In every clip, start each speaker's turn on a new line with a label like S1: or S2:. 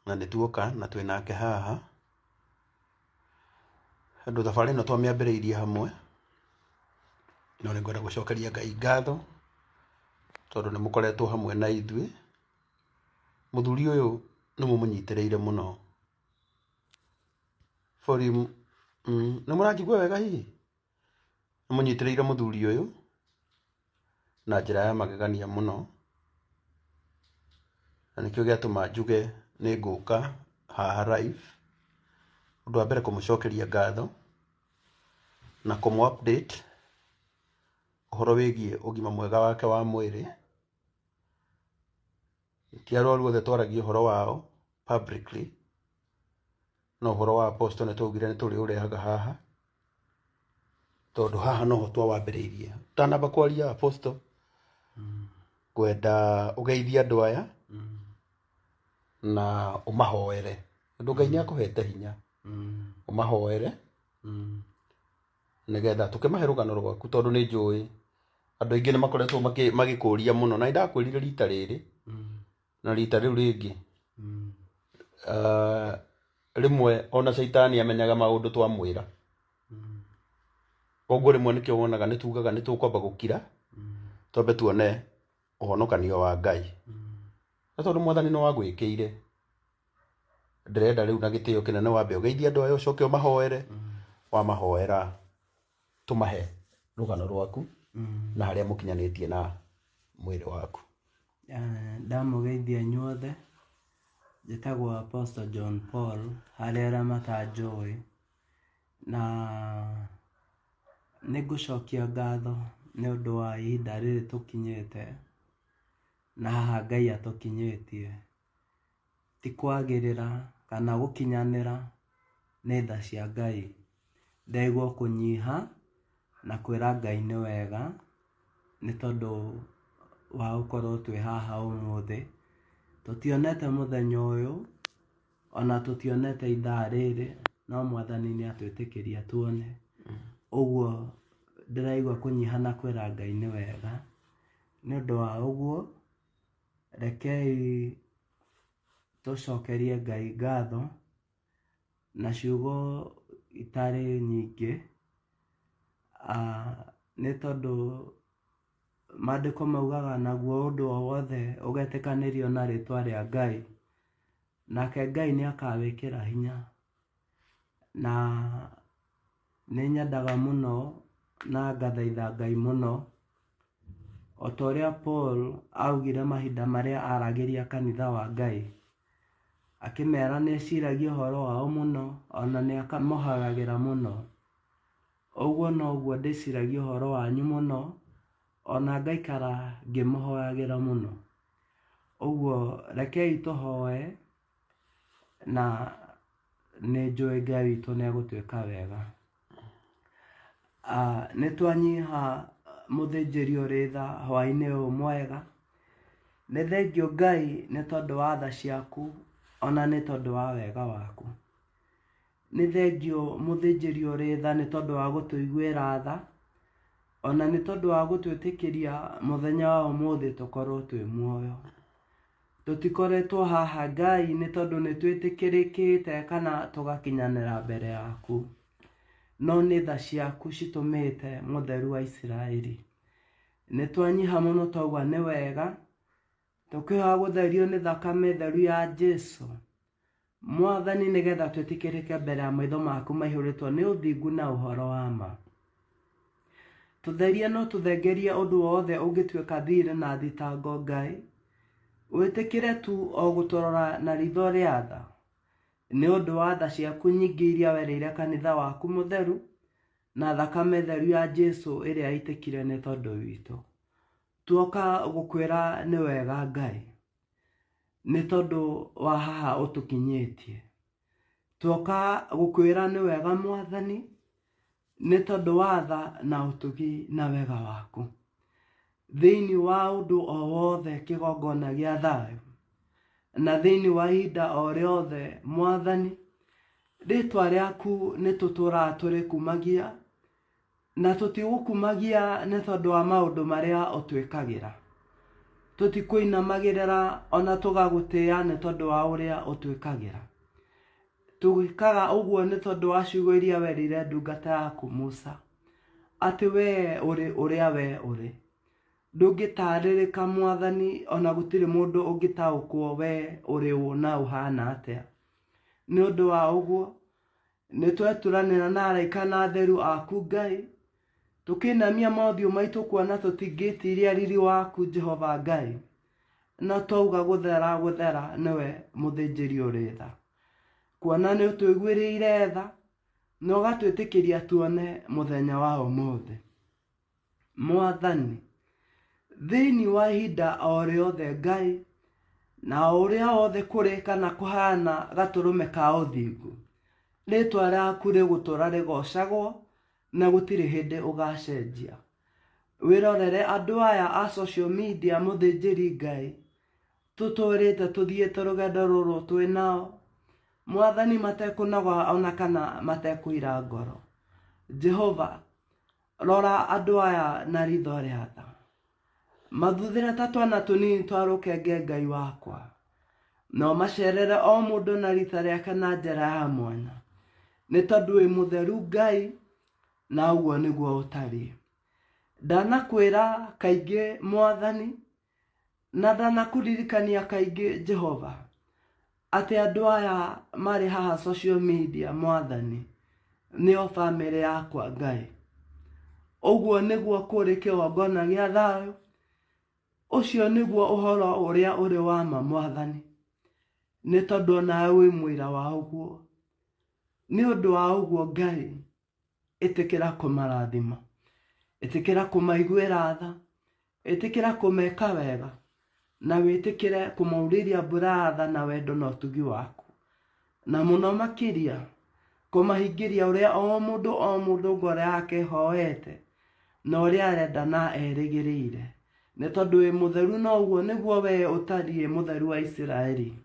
S1: Na nĩ tuoka na twĩ nake haha. Andũ thabarĩ ĩno twamĩambĩrĩirie hamwe, no nĩ ngwenda gũcokeria Ngai ngatho tondũ nĩ mũkoretwo hamwe na ithuĩ. Mũthuri ũyũ nĩ mũmũnyitĩrĩire mũno. Volume, nĩ mũranjigua wega hihi? Nĩ mũnyitĩrĩire mũthuri ũyũ na njĩra ya magegania mũno, na nĩkĩo gĩatũma njuge nĩ ngũka haha live. Ũndũ wa mbere kũmũcokeria ngatho na kũmũ update ũhoro wĩgiĩ ũgima mwega wake wa mwĩrĩ. Ti arwaru othe twaragia ũhoro wao publicly, no ũhoro wa Apostle nĩ twaugire nĩ tũrĩũrehaga haha, tondũ haha noho twawambĩrĩirie. Ũtanamba kwaria Apostle, ngwenda ũgeithie andũ aya na ũmahoere, tondũ Ngai nĩ akũhete hinya, ũmahoere nĩgetha tũkĩmahe rũgano rwaku, tondũ nĩ njũĩ andũ aingĩ nĩ makoretwo magĩkũria mũno, na nĩ ndakwĩrire rita rĩrĩ na rita rĩu rĩngĩ. Rĩmwe ona caitani amenyaga maũndũ twamwĩra, koguo rĩmwe nĩkĩo wonaga nĩ tugaga nĩ tũkwamba gũkira twambe tuone ũhonokanio wa Ngai, na tondũ Mwathani nĩ wagwĩkĩire, ndĩrenda rĩu na gĩtĩo kĩnene wambe ũgeithie andũ aya, ũcoke ũmahoere. Wamahoera tũmahe rũgano rwaku na harĩa mũkinyanĩtie na mwĩrĩ waku.
S2: Ndamũgeithia inyuothe, njĩtagwo Apostle John Paul harĩ arĩa matanjũĩ, na nĩ ngũcokia ngatho nĩ ũndũ wa ihinda rĩrĩ tũkinyĩte na haha Ngai atũkinyĩtie. Ti kwagĩrĩra kana gũkinyanĩra, nĩ tha cia Ngai. Ndaigua kũnyiha na kwĩra Ngai nĩ wega nĩ tondũ wa gũkorwo twĩ haha ũmũthĩ. Tũtionete mũthenya ũyũ ona tũtionete ithaa rĩrĩ, no Mwathani nĩ atwĩtĩkĩria tuone. Ũguo ndĩraigua kũnyiha na kwĩra Ngai nĩ wega. Nĩ ũndũ wa ũguo, rekei tũcokerie Ngai ngatho na ciugo itarĩ nyingĩ, nĩ tondũ maandĩko maugaga naguo ũndũ o wothe ũgetĩkanĩrio na rĩtwa rĩa Ngai, nake Ngai nĩ akawĩkĩra hinya. Na nĩ nyendaga mũno na ngathaitha Ngai mũno, o ta ũrĩa Paul augire mahinda marĩa aragĩria kanitha wa Ngai, akĩmera nĩ eciragia ũhoro wao mũno, ona nĩ amohagagĩra mũno. Ũguo noguo ndĩciragia ũhoro wanyu mũno, ona ngaikara ngĩmũhoyagĩra mũno. Ũguo rekei tũhoe, na nĩ njũĩ Ngai witũ nĩ egũtwĩka wega. Nĩ twanyiha mũthĩnjĩri ũrĩ tha hwaĩ-inĩ ũyũ mwega. Nĩ thengiũ Ngai nĩ tondũ wa tha ciaku ona nĩ tondũ wa wega waku. Nĩ thengiũ mũthĩnjĩri ũrĩ tha nĩ tondũ wa gũtũiguĩra tha, ona nĩ tondũ wa gũtwĩtĩkĩria mũthenya wa ũmũthĩ tũkorwo twĩ muoyo. Tũtikoretwo haha Ngai nĩ tondũ nĩ twĩtĩkĩrĩkĩte kana tũgakinyanĩra mbere yaku, no nĩ tha ciaku citũmĩte mũtheru wa Isiraeli. Nĩ twanyiha mũno twauga nĩ wega, tũkĩhoya gũtherio nĩ thakame theru ya Jesu Mwathani, nĩgetha twĩtĩkĩrĩke mbere ya maitho maku maihũrĩtwo nĩ ũthingu na ũhoro wa ma. Tũtherie no tũthengerie ũndũ wothe ũngĩtuĩka thiirĩ na thitango Ngai. Wĩtĩkĩre tu o gũtũrora na ritho rĩa tha, nĩ ũndũ wa tha ciaku nyingĩ iria werĩire kanitha waku mũtheru na thakame theru ya Jesu ĩrĩa yaitĩkire nĩ tondũ witũ. Tuoka gũkwĩra nĩ wega Ngai, nĩ tondũ wa haha ũtũkinyĩtie. Tuoka gũkwĩra nĩ wega Mwathani, nĩ tondũ wa tha na ũtugi na wega waku. Thĩinĩ wa ũndũ o wothe kĩgongona gĩa thayũ, na thĩinĩ wa ihinda o rĩothe Mwathani, rĩtwa rĩaku nĩ tũtũraga tũrĩkumagia, na tũtigũkumagia nĩ tondũ wa maũndũ marĩa ũtwĩkagĩra. Tũtikũinamagĩrĩra ona tũgagũtĩĩa nĩ tondũ wa ũrĩa ũtwĩkagĩra. Tũgĩkaga ũguo nĩ tondũ wa ciugo iria werire ndungata yaku Musa, atĩ wee ũrĩ ũrĩa wee ũrĩ. Ndũngĩtarĩrĩka Mwathani, ona gũtirĩ mũndũ ũngĩtaũkwo wee ũrĩ ũ na ũhana atĩa. Nĩ ũndũ wa ũguo, nĩ tweturanĩra na araika na atheru aku Ngai, tũkĩinamia mothiũ maitũ kuona tũtingĩtiria riri waku Jehova Ngai, na twauga gũthera gũthera nĩwe mũthĩnjĩri ũrĩ tha. Kuona nĩ ũtũiguĩrĩire tha na ũgatwĩtĩkĩria tuone mũthenya wa ũmũthĩ. Mwathani, thĩinĩ wa ihinda o rĩothe Ngai, na o ũrĩa wothe kũrĩ kana kũhana gatũrũme ka ũthingu, rĩtwa rĩaku rĩgũtũra rĩgocagwo na gũtirĩ hĩndĩ ũgacenjia. Wĩrorere andũ aya a social media mũthĩnjĩri Ngai, tũtũrĩte tũthiĩte rũgendo rũrũ twĩ nao, Mwathani matekũnoga ona kana matekũira ngoro. Jehova, rora andũ aya na ritho rĩa tha. Mathuthĩre ta twana tũnini twa rũkenge Ngai wakwa. Na ũmacerere o mũndũ na rita rĩake na njĩra ya mwanya. Nĩ tondũ wĩ mũtheru Ngai, na ũguo nĩguo ũtariĩ. Ndanakwĩra kaingĩ Mwathani, na ndanakũririkania kaingĩ Jehova, atĩ andũ aya marĩ haha social media Mwathani, nĩo bamĩrĩ yakwa Ngai. Ũguo nĩguo kũrĩ kĩgongona gĩa thayũ, ũcio nĩguo ũhoro ũrĩa ũrĩ wa ma Mwathani, nĩ tondũ onawe wĩ mũira wa ũguo. Nĩ ũndũ wa ũguo Ngai, ĩtĩkĩra kũmarathima, ĩtĩkĩra kũmaiguĩra tha, ĩtĩkĩra kũmeka wega, na wĩtĩkĩre kũmaurĩria mbura ya tha na wendo na ũtugi waku. Na mũno makĩria, kũmahingĩria ũrĩa o mũndũ o mũndũ ngoro yake ĩhoete, na ũrĩa arenda na erĩgĩrĩire. Nĩ tondũ wĩ mũtheru na ũguo nĩguo wee ũtariĩ mũtheru wa Isiraeli.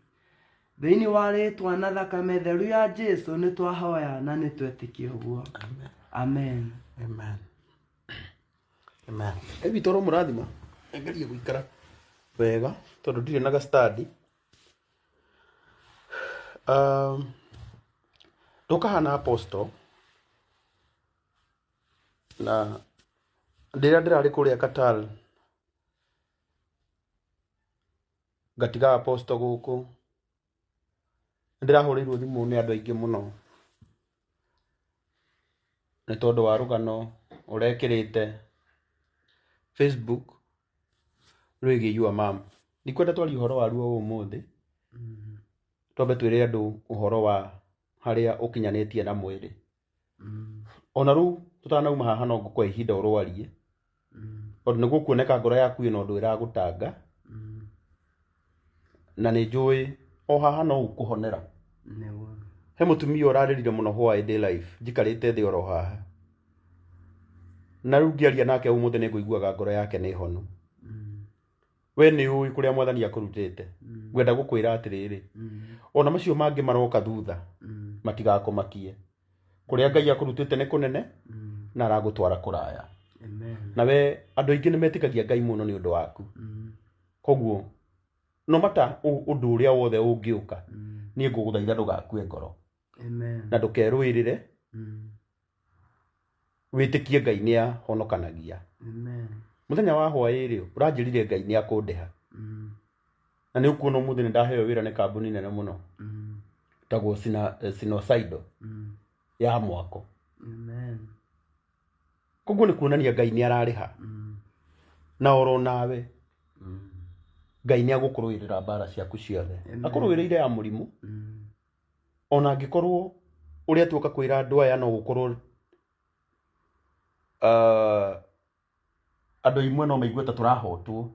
S2: Thĩinĩ wa rĩtwa na thakame theru ya Jesu nĩ twahoya na nĩ twetĩkia ũguo.
S1: Amen.
S2: Amen.
S1: Amen. Amen. Ngai witũ aromũrathima. Ngerie gũikara wega tondũ ndirĩ na gastandi. Ndũkahana apostle na rĩrĩa ndĩrarĩ kũrĩa Qatar ngatiga apostle gũkũ, nĩndĩrahũrĩirwo thimũ nĩ andũ aingĩ mũno nĩ tondũ wa rũgano ũrekĩrĩte Facebook rwĩgiĩ your mom. Ndikwenda twarie ũhoro waruo ũmũthĩ, twambe twĩre andũ ũhoro wa harĩa ũkinyanĩtie na mwĩrĩ. Ona rĩu tũtanauma haha no ngũkũhe ihinda ũrwarie, tondũ nĩguo kuoneka ngoro yaku ĩna ũndũ ĩragũtanga, na nĩ njũĩ o haha no ũkũhonera. He mũtumia ũrarĩrire mũno hwaĩ ndĩ live, njikarĩte thĩ oro haha. Na rĩu ngĩaria nake ũmũthĩ nĩ ngũiguaga ngoro yake nĩ honu. We nĩ ũĩ kũrĩa Mwathani akũrutĩte. Ngwenda gũkwĩra atĩrĩrĩ, ona macio mangĩ maroka thutha, matigakũmakie. Kũrĩa Ngai akũrutĩte nĩ kũnene, na aragũtwara kũraya.
S2: Amen.
S1: Na we andũ aingĩ nĩ metĩkagia Ngai mũno nĩ ũndũ waku. Koguo no mata ũndũ ũrĩa wothe ũngĩũka, niĩ ngũgũthaitha ndũgakue ngoro.
S2: Amen.
S1: Na ndũkerũĩrĩre, wĩtĩkie Ngai nĩ ahonokanagia.
S2: Amen.
S1: Mũthenya wa hwaĩ-rĩ, ũranjĩrire Ngai nĩ akũndĩha. Na nĩ ũkuona ũmũthĩ nĩ ndaheo wĩra nĩ kambuni nene mũno. Tagwo Sinosaido ya mwako.
S2: Amen.
S1: Koguo nĩ kuonania Ngai nĩ ararĩha. Na oro nawe, Ngai nĩ agũkũrũĩrĩra mbara ciaku ciothe.
S2: Amen.
S1: Akũrũĩrĩire ya mũrimũ. Ona angĩkorwo ũrĩa tuoka kwĩra andũ aya no gũkorwo, andũ imwe no maigue ta tũrahotwo.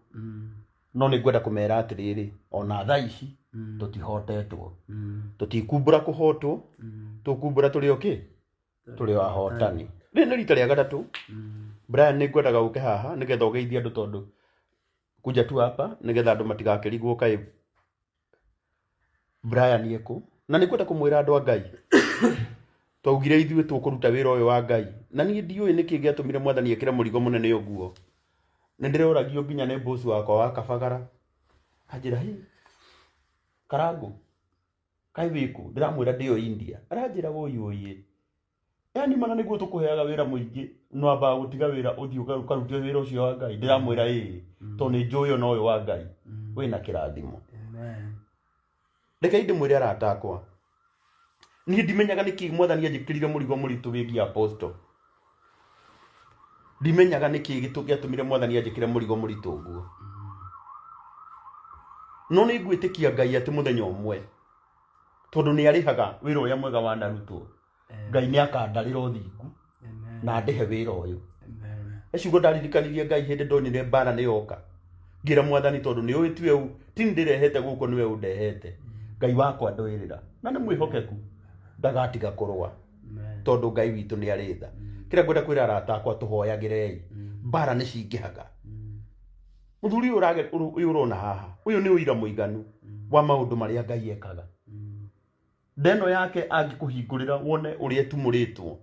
S1: No nĩ ngwenda kũmera atĩrĩrĩ, ona thaa ici tũtihotetwo. Tũtikumbũra kũhotwo, tũkumbũra tũrĩ o kĩ? Tũrĩ o ahotani. Rĩrĩ nĩ rita rĩa gatatũ. Brian, nĩ ngwendaga ũke haha nĩgetha ũgeithie andũ tondũ kuja tu hapa nĩgetha andũ matigakĩrigwo kaĩ Brian ekũ. Na nĩ ngwenda kũmwĩra andũ a Ngai. Twaugire ithuĩ tũkũruta wĩra ũyũ wa Ngai. Na niĩ ndiũĩ nĩkĩ gĩatũmire Mwathani ekĩre mũrigo mũnene ũguo. Nĩ ndĩroragio nginya nĩ boss wakwa wa Kabagara. Anjĩra, "Hi, Karangũ, kaĩ wĩkũ?" Ndĩramwĩra ndĩ o India. Aranjĩra, "Wũi ũiĩ. Yaani mana nĩguo tũkũheaga wĩra mũingĩ, no ambaga gũtiga wĩra ũthiĩ ũkarute wĩra ũcio wa Ngai." Ndĩramwĩra ĩĩ, tondũ nĩ njũĩ ona ũyũ wa Ngai wĩna kĩrathimo.
S2: Amen.
S1: Rekei ndĩmwĩre arata akwa, niĩ ndimenyaga nĩkĩ mwathani anjĩkĩrire mũrigo mũritũ wĩgiĩ apostle. Ndimenyaga nĩkĩ gĩatũmire mwathani anjĩkĩre mũrigo mũritũ ũguo. No nĩ ngwĩtĩkia Ngai atĩ mũthenya ũmwe, tondũ nĩ arĩhaga wĩra ũrĩa mwega wanarutwo, Ngai nĩ akandarĩra ũthingu
S2: Amen.
S1: na ndĩhe wĩra ũyũ.
S2: Amen.
S1: Ciugo ndaririkanirie Ngai hĩndĩ ndonire mbara nĩ yoka, ngĩra mwathani tondũ nĩ ũĩ tiwe ti ndĩrehete gũkũ, nĩwe ũndehete. Ngai wakwa ndũĩrĩra na nĩ mwĩhokeku, ndagatiga kũrũa.
S2: Amen.
S1: Tondũ Ngai witũ nĩ arĩ tha. Kĩrĩa ngwenda kwĩra arata akwa, tũhoyagĩrei, mbara nĩ cingĩhaga. Mũthuri ũyũ ũyũ ũrona haha, ũyũ nĩ ũira mũiganu wa maũndũ marĩa Ngai ekaga. Ndeno yake angĩkũhingũrĩra wone ũrĩa ĩtumũrĩtwo,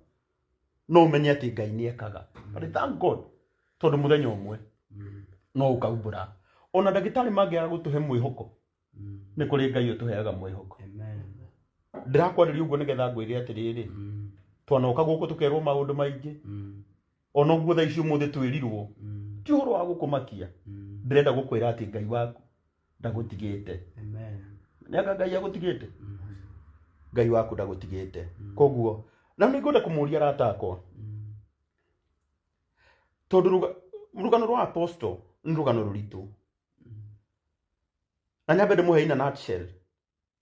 S1: no ũmenye atĩ Ngai nĩ ekaga. But thank God, tondũ mũthenya ũmwe no ũkaumbũra. Ona ndagĩtarĩ mangĩaga gũtũhe mwĩhoko, nĩ kũrĩ Ngai ũtũheaga mwĩhoko.
S2: Amen.
S1: Ndĩrakwarĩria ũguo nĩgetha ngwĩre atĩrĩrĩ, twanoka gũkũ tũkerwo maũndũ maingĩ, ona ũguo thaa ici ũmũthĩ twĩrirwo ti ũhoro wa gũkũmakia. Ndĩrenda gũkwĩra atĩ Ngai waku ndagũtigĩte.
S2: Amen.
S1: Nĩ anga Ngai agũtigĩte? Ngai waku ndagũtigĩte. Koguo na nĩ ngwenda kũmũria arata akwa, tondũ rũgano rwa apostle nĩ rũgano rũritũ, na nyambe ndĩmũhe in a nutshell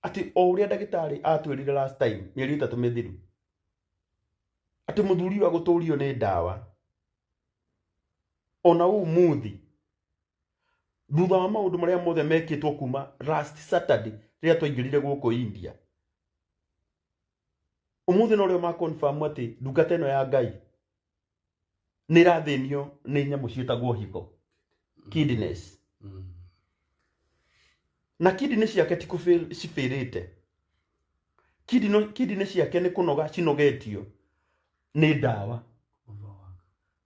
S1: atĩ o ũrĩa ndagĩtarĩ atwĩrire last time mĩeri 3 mĩthiru, atĩ mũthuri ũyũ agũtũrio nĩ ndawa, ona ũmũthĩ thutha wa maũndũ marĩa mothe mekĩtwo kuma last Saturday rĩrĩa twaingĩrire gũkũ India, ũmũthĩ no rĩo ma confirm atĩ ndungata ĩno ya Ngai nĩ ĩrathĩnio nĩ nyamũ ciĩtagwo higo, kidneys. Na kidney ciake ti kũfail cibĩrĩte, kidney ciake nĩ kũnoga cinogetio nĩ ndawa,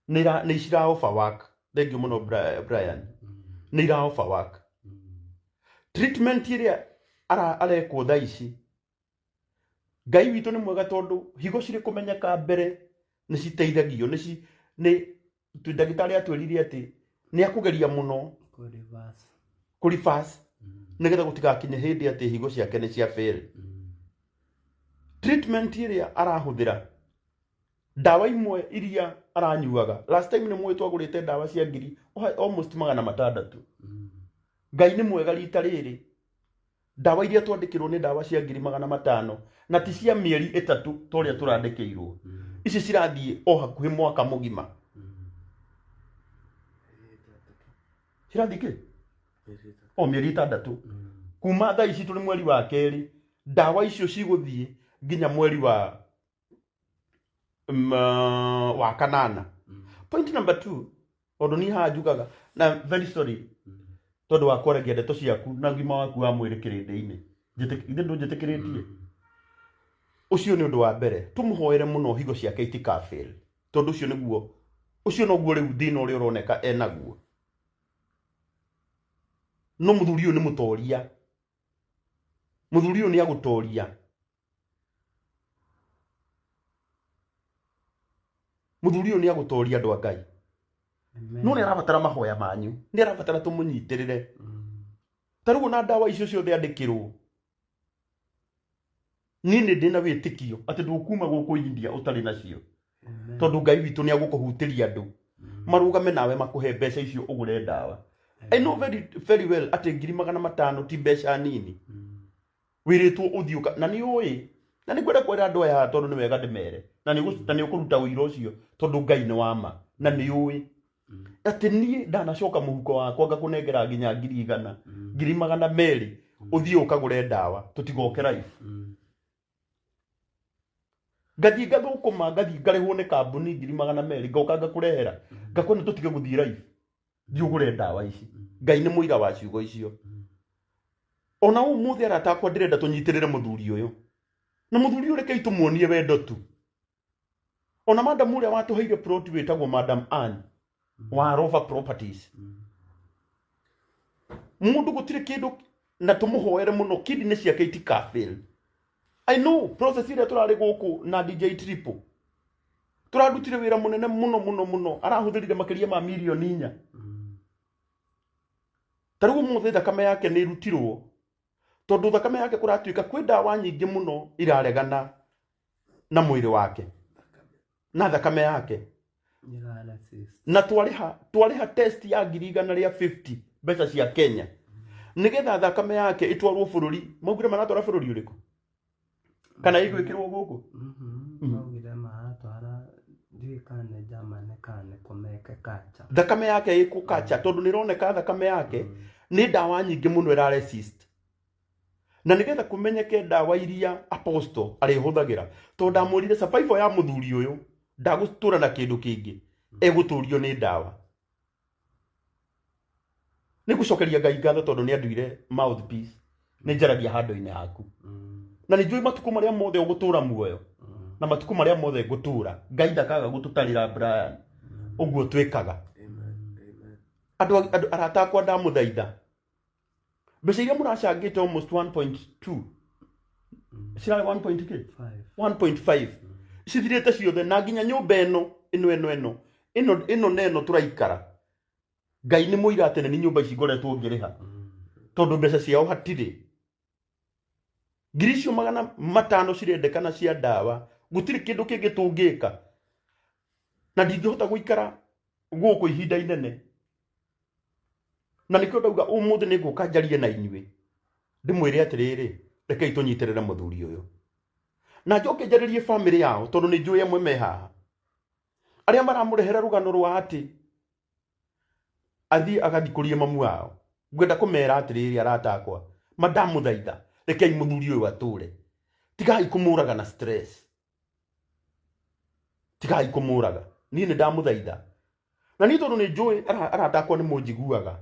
S1: nĩ cira overwork. Thank you mũno, Brian. Nĩ ira overwork. Treatment ĩrĩa arekwo thaa ici, Ngai witũ nĩ mwega, tondũ higo cirĩ kũmenyeka mbere nĩ citeithagio nĩ ndagĩtarĩ atwĩrire atĩ nĩ akũgeria mũno
S2: Kũ reverse.
S1: Kũ reverse nĩgetha gũtigakinye hĩndĩ atĩ higo ciake nĩ cia fail. Treatment ĩrĩa arahũthĩra, ndawa imwe iria aranyuaga, last time nĩ mũĩ twagũrĩte ndawa cia ngiri almost 600. Ngai nĩ mwega, rita rĩrĩ ndawa iria twandĩkĩrwo nĩ ndawa cia ngiri 500, na ti cia mĩeri 3 ta ũrĩa tũrandĩkĩirwo. Ici cirathiĩ o hakuhĩ mwaka mũgima. Cirathiĩ kĩ o mĩeri 6 kuma thaa ici tũrĩ mweri wa kerĩ. Ndawa icio cigũthiĩ nginya mweri wa kanana. Point number two, tondũ niĩ haha njugaga na very sorry tondũ wa kwaragia ndeto ciaku na ũgima waku wa mwĩrĩ kĩrĩndĩ-inĩ. Ithe ndũnjĩtĩkĩrĩtie? Ũcio nĩ ũndũ wa mbere, tũmũhoere mũno higo ciake itikafail, tondũ ũcio nĩguo, ũcio noguo rĩu thĩna ũrĩa ũroneka enaguo. No mũthuri ũyũ nĩ mũtoria, mũthuri ũyũ nĩ agũtoria. Mũthuri ũyũ nĩ agũtoria, andũ a Ngai. No nĩ arabatara mahoya manyu, nĩ arabatara tũmũnyitĩrĩre. Ta rĩu ona ndawa icio ciothe andĩkĩrwo, niĩ nĩ ndĩna wĩtĩkio atĩ ndũkuma gũkũ India ũtarĩ nacio, tondũ Ngai witũ nĩ agũkũhutĩria andũ marũgame nawe makũhe mbeca icio ũgũre ndawa. I know very, very well atĩ ngiri 500 ti mbeca nini. Wĩrĩtwo ũthiĩ na nĩ ũĩ, na nĩ ngwenda kwĩra andũ aya, tondũ nĩ wega ndĩmere, na nĩ ũkũruta ũira ũcio, tondũ Ngai nĩ wa ma na nĩ ũĩ atĩ niĩ ndanacoka mũhuko wakwa ngakũnengera nginya ngiri 100, ngiri 200, ũthiĩ ũkagũre ndawa tũtigoke life. Ngathiĩ ngathũkũma, ngathiĩ ngarĩhwo nĩ kambuni ngiri 200, ngoka ngakũrehera, ngakwĩra tũtige gũthiĩ life, thiĩ ũgũre ndawa ici. Ngai nĩ mũira wa ciugo icio. Ona ũmũthĩ, arata akwa, ndĩrenda tũnyitĩrĩre mũthuri ũyũ, na mũthuri ũyũ rekei tũmuonie wendo tu. Ona madam ũrĩa watũheire plot wĩtagwo Madam Ann. Wa Rover Properties. Mundu gutire kindu na tumuhoere muno kidney ciake itikafail. I know process iria turari guku na DJ Triple turarutire wira munene muno muno muno, arahuthirire makiria ma milioni 4. Tariu muthe thakame yake ni irutirwo tondu thakame yake kuratuika kwi ndawa nyingi muno iraregana na mwiri wake na thakame yake. Na twariha test ya 150,000 mbeca cia Kenya nigetha thakame yake itwarwo bururi. Maugire maratwara bururi uriku kana igwikirwo guku?
S2: Maugire maratwara ndiũĩ kana nĩ Germany kana nĩ kũmeke kacha.
S1: Thakame yake ikukacha tondu nironeka thakame yake ni ndawa nyingi muno ira resist, na nigetha kumenyeke ndawa iria apostle arihuthagira tondu ndamwirire survival ya muthuri uyu ndagũtũra na kindu kingi, eguturio ni ndawa. Nigucokeria Ngai ngatho tondu ni anduire mouthpiece, ni njaragia handu-ini haku, na ni njũĩ matuko maria mothe ugutura muoyo na matuko maria mothe ngutura Ngai ndakaga gututarira Brian uguo twikaga. Andu arata akwa ndamuthaitha, mbeca iria muracangite almost 1.2 cirarĩ 1.5 cithirĩte ciothe, na nginya nyũmba ĩno ĩno ĩno ĩno ĩno ĩno na ĩno tũraikara. Ngai nĩ mũira atĩ nĩ nyũmba ici ngoretwo ngĩrĩha tondũ mbeca ciao hatirĩ. 500,000 cirendekana cia ndawa, gũtirĩ kĩndũ kĩngĩ tũngĩka, na ndingĩhota gũikara gũkũ ihinda inene, na nĩkĩo ndauga ũmũthĩ nĩ ngũka njarie na inyuĩ ndĩmwĩre atĩrĩrĩ, rekei tũnyitĩrĩre mũthuri ũyũ na njoke njarĩrie bamĩrĩ yao tondũ nĩ njũĩ amwe me haha arĩa maramũrehera rũgano rwa atĩ athiĩ agathikũrie mamu wao. Ngwenda kũmera atĩrĩrĩ, arata akwa, mandamũthaitha, rekei mũthuri ũyũ atũre, tigai kũmũraga na stress, tigai kũmũraga. Niĩ nĩ ndamũthaitha, na niĩ tondũ nĩ njũĩ arata akwa nĩ mũnjiguaga,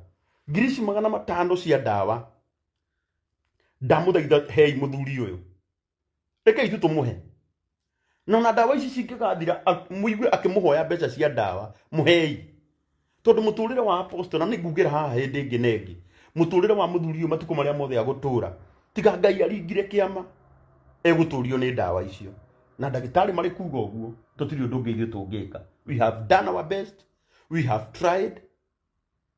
S1: 500,000 cia ndawa ndamũthaitha, hei mũthuri ũyũ, rekei tu tũmũhe. Na ona ndawa ici cingĩgathira mũigue akĩmũhoya mbeca cia ndawa, mũhei, tondũ mũtũrĩre wa apostle, na nĩngugĩra haha hĩndĩ ĩngĩ na ĩngĩ, mũtũrĩre wa mũthuri ũyũ matukũ marĩa mothe agũtũra, tiga Ngai aringire kĩama, egũtũrio nĩ ndawa icio. Na ndagĩtarĩ marĩ kuga ũguo, tũtirĩ ũndũ ũngĩ ithuĩ tũngĩka. We have done our best, we have tried,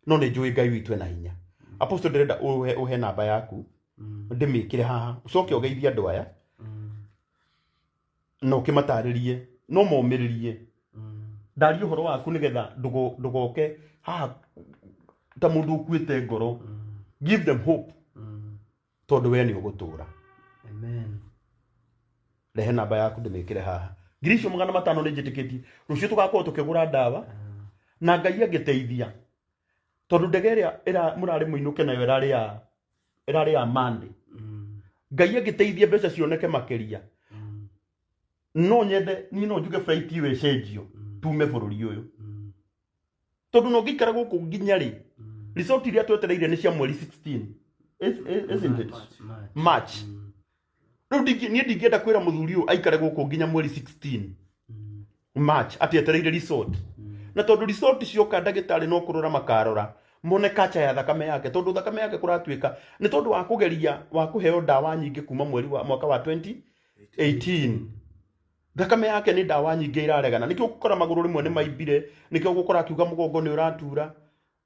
S1: no nĩ njũĩ Ngai witũ ena hinya. Apostle, ndĩrenda ũhe namba yaku ndĩmĩkĩre haha, ũcoke ũgeithie andũ aya na ũkĩmatarĩrie, no momĩrĩrie ndarie ũhoro waku nĩgetha ndũgoke haha ta mũndũ ũkuĩte ngoro. Give them hope tondũ we nĩ ũgũtũra.
S2: Amen.
S1: Rehe namba yaku ndĩmĩkĩre haha. 500,000 nĩ njĩtĩkĩtie rũciũ tũgakorwo tũkĩgũra ndawa, na Ngai angĩteithia, tondũ ndege ĩrĩa mũrarĩ mũinũke nayo ĩrarĩ ya Monday. Ngai angĩteithia mbeca cioneke makĩria, no nyende niĩ no njuge flight ĩyo ĩcenjio tume bũrũri ũyũ, tondũ no ngĩikara gũkũ nginya rĩ, result iria twetereire nĩ cia mweri 16, isn't it? March. Rĩu niĩ ndingĩenda kwĩra mũthuri ũyũ aikare gũkũ nginya mweri 16 March atĩ etereire result, na tondũ result cioka ndagĩtarĩ no kũrora makarora mone kacha ya thakame yake, tondũ thakame yake kũratuĩka nĩ tondũ wa kũgeria wa kũheo ndawa nyingĩ kuma mweri wa mwaka wa 2018. Thakame yake nĩ ndawa nyingĩ iraregana, nĩkĩo ũgũkora magũrũ rĩmwe nĩ maimbire, nĩkĩo ũgũkora akiuga mũgongo nĩ ũratura,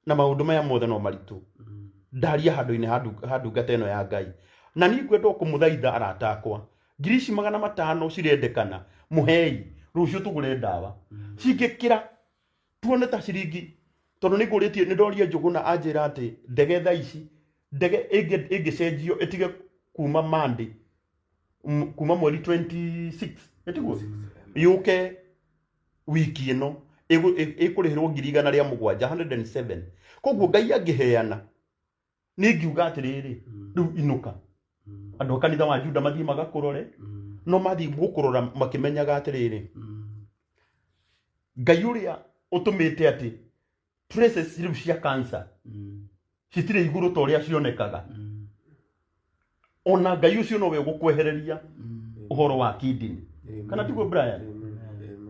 S1: na maũndũ maya mothe no maritũ. Ndaria handũ-inĩ ha ndungata ĩno ya Ngai, na niĩ ngwenda o kũmũthaitha arata akwa, 500,000 cirendekana, mũhei rũciũ tũgũre ndawa cingĩkĩra tuone ta ciringi, tondũ nĩ ngũrĩtie, nĩ ndoria Njũgũna anjĩra atĩ ndege thaa ici, ndege ĩngĩcenjio ĩtige kuma Monday, kuma mweri 26, ĩtiguo yũke wiki ĩno ĩkũrĩhĩrwo 107,000, 107. Koguo Ngai angĩheana, niĩ ngiuga atĩrĩrĩ, rĩu inũka. Andũ a kanitha wa Juda mathiĩ magakũrore, no mathiĩ gũkũrora makĩmenyaga atĩrĩrĩ, Ngai ũrĩa ũtũmĩte atĩ traces rĩu cia cancer citirĩ igũrũ ta ũrĩa cionekaga, ona Ngai ũcio nowe ũgũkwehereria ũhoro wa kidney. Kana tiguo Brian?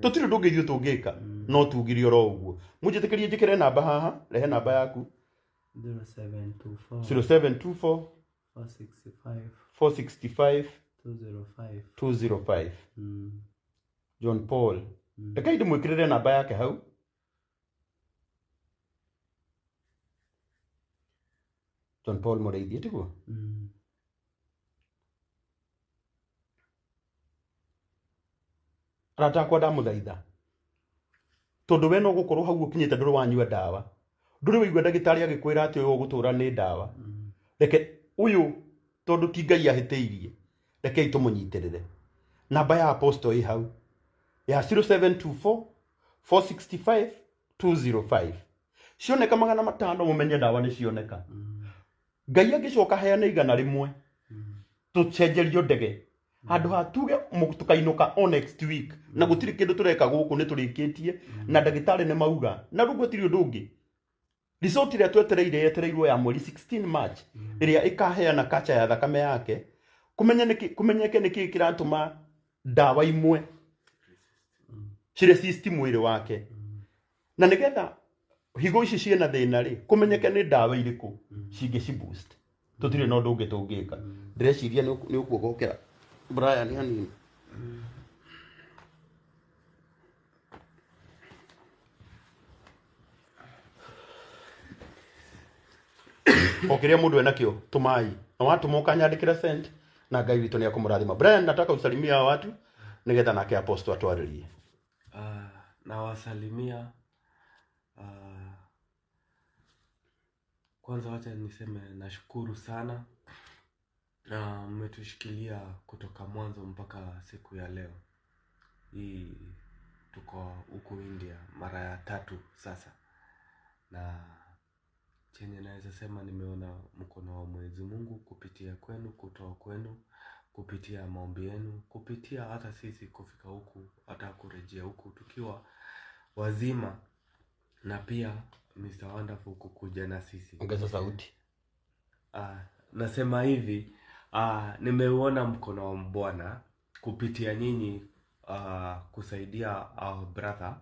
S1: Tũtirĩ ũndũ ũngĩ ithuĩ tũngĩka, no tugire oro ũguo. Mũnjĩtĩkĩrie njĩkĩre namba haha, rehe namba yaku.
S2: 0724
S1: 0724
S2: 465
S1: 465
S2: 205.
S1: 205. John Paul. Rekei ndĩmwĩkĩrĩre namba yake hau. John Paul Mũrĩithi, tiguo? Arata akwa ndamũthaitha, tondũ we no gũkorwo hau ũkinyĩte ndũrĩ wanyua ndawa, ndũrĩ waigua ndagĩtarĩ agĩkwĩra atĩ ũyũ ũgũtũra nĩ ndawa. Reke ũyũ, tondũ ti Ngai ahĩtĩirie, rekei tũmũnyitĩrĩre. Namba ya Apostle ĩ hau ya 0724 465 205. Cioneka 500, mũmenye ndawa nĩ cioneka. Ngai angĩcoka heane 100, tũcenjerio ndege handũ ha tuge tũkainũka o next week, na gũtirĩ kĩndũ tũreka gũkũ, nĩ tũrĩkĩtie na ndagĩtarĩ nĩ mauga, na rĩu gũtirĩ ũndũ ũngĩ. Result ĩrĩa twetereire yetereirwo ya mweri 16 March, ĩrĩa ĩkaheana kacha ya thakame yake, kũmenyeke nĩkĩ kĩratũma ndawa imwe ciresist mwĩrĩ wake, na nĩgetha higo ici ciĩna thĩna rĩ, kũmenyeke nĩ ndawa irĩkũ cingĩ ci boost. Tũtirĩ na ũndũ ũngĩ tũngĩka. Ndĩreciria nĩ ũkuogokera Brian hanini. O kĩrĩa mũndũ enakĩo tũmai, na watũma ũkanyandĩkĩra send, na Ngai witũ nĩ akũmũrathima. Brian, nataka usalimia hawa watu nĩgetha nake Apostle atwarĩrie.
S3: Nawasalimia. Kwanza wacha niseme nashukuru sana na mmetushikilia kutoka mwanzo mpaka siku ya leo hii. Tuko huku India mara ya 3 sasa, na chenye naweza sema nimeona mkono wa Mwenyezi Mungu kupitia kwenu, kutoa kwenu, kupitia maombi yenu, kupitia hata sisi kufika huku, hata kurejea huku tukiwa wazima, na pia Mr. Wonderful kukuja na sisi.
S1: Ongeza sauti.
S3: Nasema hivi, nimeuona mkono wa Bwana kupitia nyinyi, kusaidia our brother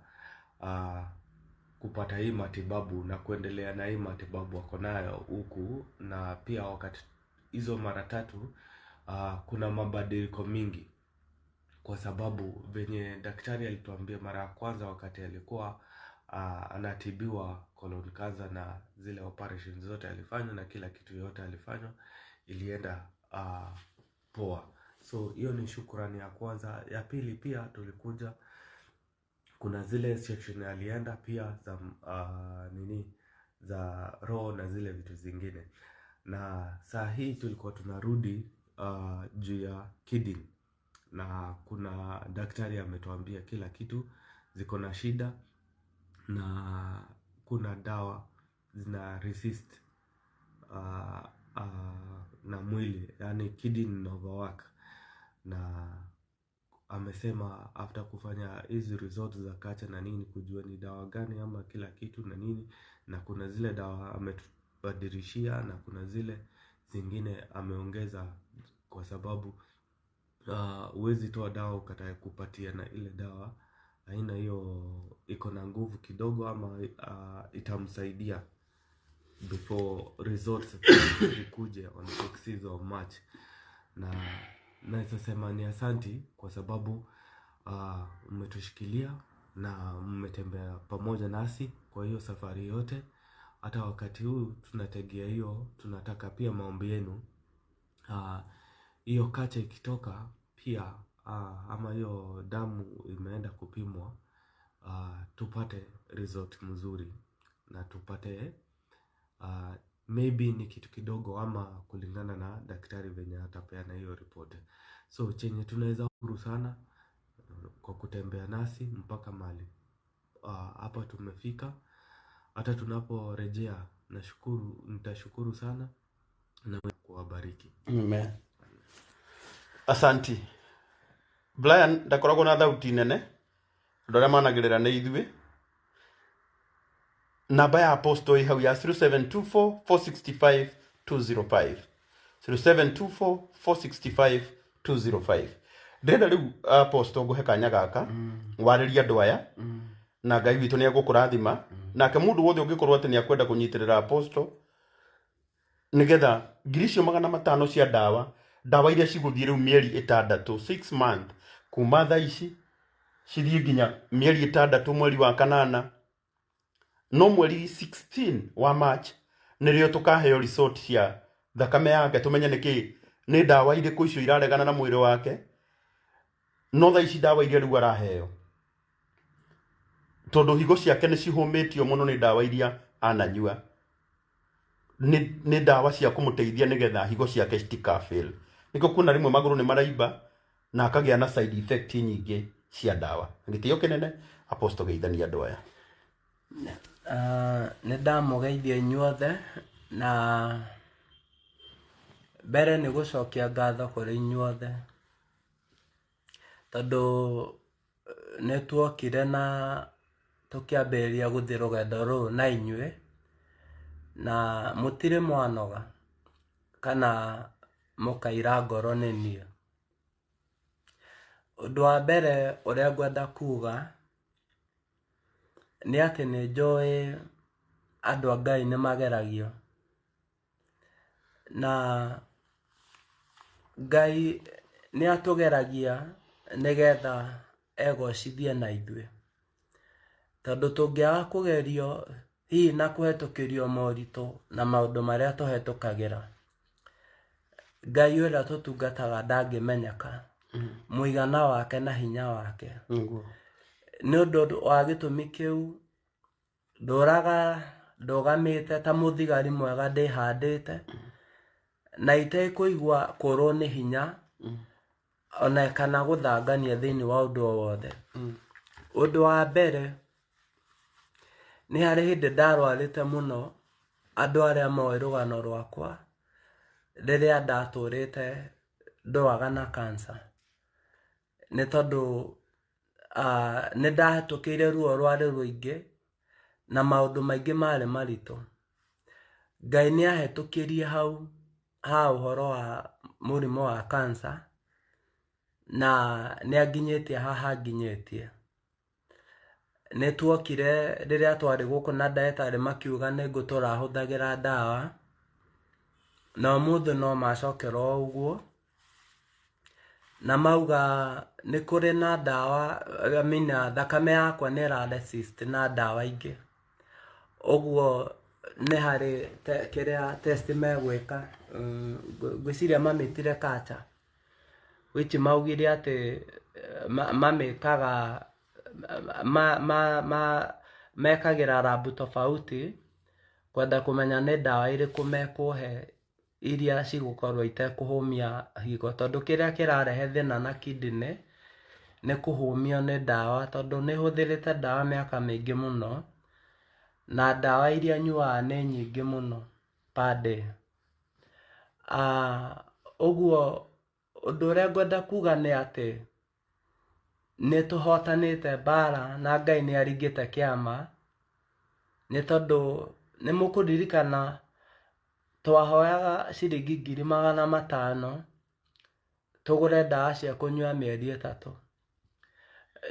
S3: kupata hii matibabu na kuendelea na hii matibabu wako nayo huku, na pia wakati hizo mara 3 kuna mabadiliko mingi, kwa sababu venye daktari alituambia mara ya kwanza wakati alikuwa anatibiwa colon cancer na zile operations zote alifanywa na kila kitu yote alifanywa ilienda poa. So hiyo ni shukrani ya kwanza. Ya pili pia tulikuja, kuna zile section alienda pia za za roho na zile vitu zingine, na saa hii tulikuwa tunarudi juu ya kidney, na kuna daktari ametuambia kila kitu ziko na shida na kuna dawa zina resist na mwili, yani kidney overwork, na amesema after kufanya hizi results za kacha na nini kujua ni dawa gani ama kila kitu na nini, na kuna zile dawa ametubadilishia na kuna zile zingine ameongeza, kwa sababu huwezi toa dawa ukatae kupatia na ile dawa haina hiyo, iko na nguvu kidogo ama itamsaidia before results zikuje on 6th of March. Na naweza sema ni asanti kwa sababu mmetushikilia na mmetembea pamoja nasi kwa hiyo safari yote. Hata wakati huu tunategea hiyo, tunataka pia maombi yenu. Hiyo kacha ikitoka pia ama hiyo damu imeenda kupimwa, tupate result mzuri na tupate maybe ni kitu kidogo ama kulingana na daktari venye atapeana hiyo report. So chenye tunaweza shukuru sana kwa kutembea nasi mpaka mahali hapa tumefika. Hata tunaporejea nashukuru, nitashukuru sana na kuwabariki.
S1: Amen. Asanti. Brian ndakoragwo na thauti nene, andũ arĩa managĩrĩra nĩ ithuĩ. Namba ya Apostle ĩ hau ya 0724 465 205. 0724 465 205. Ndĩrenda rĩu Apostle ngũhe kanya gaka warĩrie andũ aya, na Ngai witũ nĩ egũkũrathima. Nake mũndũ wothe ũngĩkorwo atĩ nĩ akwenda kũnyitĩrĩra apostle nĩgetha ngiri icio 500 cia ndawa, ndawa iria cigũthiĩ rĩu mĩeri 6, 6 month kuma thaa ici cithiĩ nginya mĩeri 6 mweri wa kanana, no mweri 16 wa March nĩrĩo tũkaheo result cia thakame yake, tũmenye nĩkĩ nĩ ndawa irĩkũ icio iraregana na mwĩrĩ wake. No thaa ici ndawa iria rĩu araheo, tondũ higo ciake nĩ cihũmĩtio mũno nĩ ndawa iria ananyua, nĩ ndawa cia kũmũteithia nĩgetha higo ciake citikafail. Nĩkĩo kuona rĩmwe magũrũ nĩ maraimba na akagĩa na side effect nyingĩ cia ndawa. Gĩtĩo kĩnene apostle, geithania andũ aya.
S2: Nĩ ndamũgeithia inyuothe, na mbere nĩ gũcokia ngatho kũrĩ inyuothe, tondũ nĩ tuokire na tũkĩambĩrĩria gũthiĩ rũgendo rũrũ na inyuĩ, na mũtirĩ mwanoga kana mũkaira ngoro nĩ niĩ. Ũndũ wa mbere ũrĩa ngwenda kuga nĩ atĩ nĩ njũĩ andũ a Ngai nĩ mageragio, na Ngai nĩ atũgeragia nĩgetha egocithie na ithuĩ, tondũ tũngĩaga kũgerio hihi na kũhetũkĩrio moritũ na maũndũ marĩa tũhetũkagĩra, Ngai ũrĩa tũtungataga ndangĩmenyeka mũigana wake na hinya wake. Nĩ ũndũ wa gĩtũmi kĩu ndũraga ndũgamĩte ta mũthigari mwega ndĩhandĩte, na itekũigua kũrwo nĩ hinya ona kana gũthangania thĩinĩ wa ũndũ o wothe. Ũndũ wa mbere nĩ harĩ hĩndĩ ndarwarĩte mũno, andũ arĩa moĩ rũgano rwakwa rĩrĩa ndatũrĩte ndwaga na cancer, nĩ tondũ nĩ ndahetũkĩire ruo rwarĩ rũingĩ na maũndũ maingĩ marĩ maritũ. Ngai nĩ ahetũkirie hau ha ũhoro wa mũrimũ wa cancer, na nĩ anginyĩtie haha nginyĩtie. Nĩ tuokire rĩrĩa twarĩ gũkũ na ndagĩtarĩ makiuga nĩ ngũtũra hũthagĩra ndawa, na ũmũthĩ no macokera o ũguo, na mauga nĩ kũrĩ na ndawa, I mean, thakame yakwa nĩ ĩra resist na ndawa ingĩ, ũguo nĩ harĩ kĩrĩa test megwĩka, ngwĩciria mamĩtire culture, which maugire atĩ mamĩkaga mekagĩra rabu tofauti kwenda kũmenya nĩ ndawa irĩkũ mekũhe iria cigũkorwo itekũhũmia higo, tondũ kĩrĩa kĩrarehe thĩna na kidney nĩ kũhũmio nĩ ndawa, tondũ nĩ hũthĩrĩte ndawa mĩaka mĩingĩ mũno, na ndawa iria nyuaga nĩ nyingĩ mũno per day. Ũguo ũndũ ũrĩa ngwenda kuga nĩ atĩ nĩ tũhotanĩte mbara na Ngai nĩ aringĩte kĩama, nĩ tondũ nĩ mũkũririkana twahoyaga ciringi 500,000 tũgũre ndawa cia kũnyua mĩeri 3,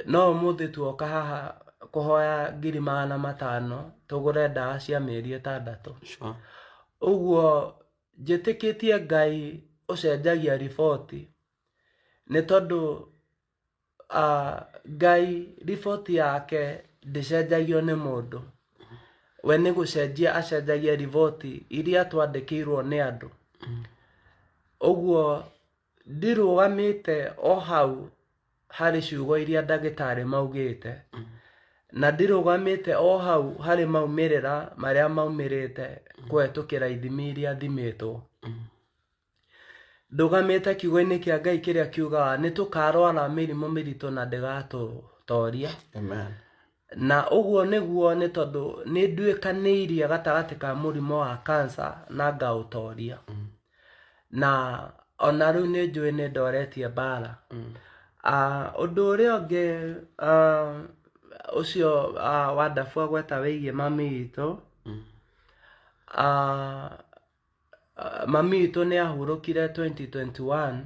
S2: no ũmũthĩ tuoka haha kũhoya 500,000 tũgũre ndawa cia mĩeri 6. Ũguo njĩtĩkĩtie Ngai ũcenjagia riboti, nĩ tondũ Ngai riboti yake ndĩcenjagio nĩ mũndũ, we nĩ gũcenjia acenjagia riboti iria twandĩkĩirwo nĩ andũ. Ũguo ndirũgamĩte o hau harĩ ciugo iria ndagĩtarĩ maugĩte, na ndirũgamĩte o hau harĩ maumĩrĩra marĩa maumĩrĩte kũhetũkĩra ithimi iria thimĩtwo. Ndũgamĩte kiugo-inĩ kĩa Ngai kĩrĩa kiugaga nĩ tũkarwara mĩrimũ mĩritũ na ndĩgatũtoria.
S1: Amen.
S2: Na ũguo nĩguo, nĩ tondũ nĩ nduĩkanĩirie gatagatĩ ka mũrimũ wa cancer na ngaũtoria. Na ona rĩu nĩ njũĩ nĩ ndoretie mbara. Ũndũ ũrĩa ũngĩ ũcio Wandabu agweta wĩgiĩ mami witũ, mami witũ nĩ ahurũkire 2021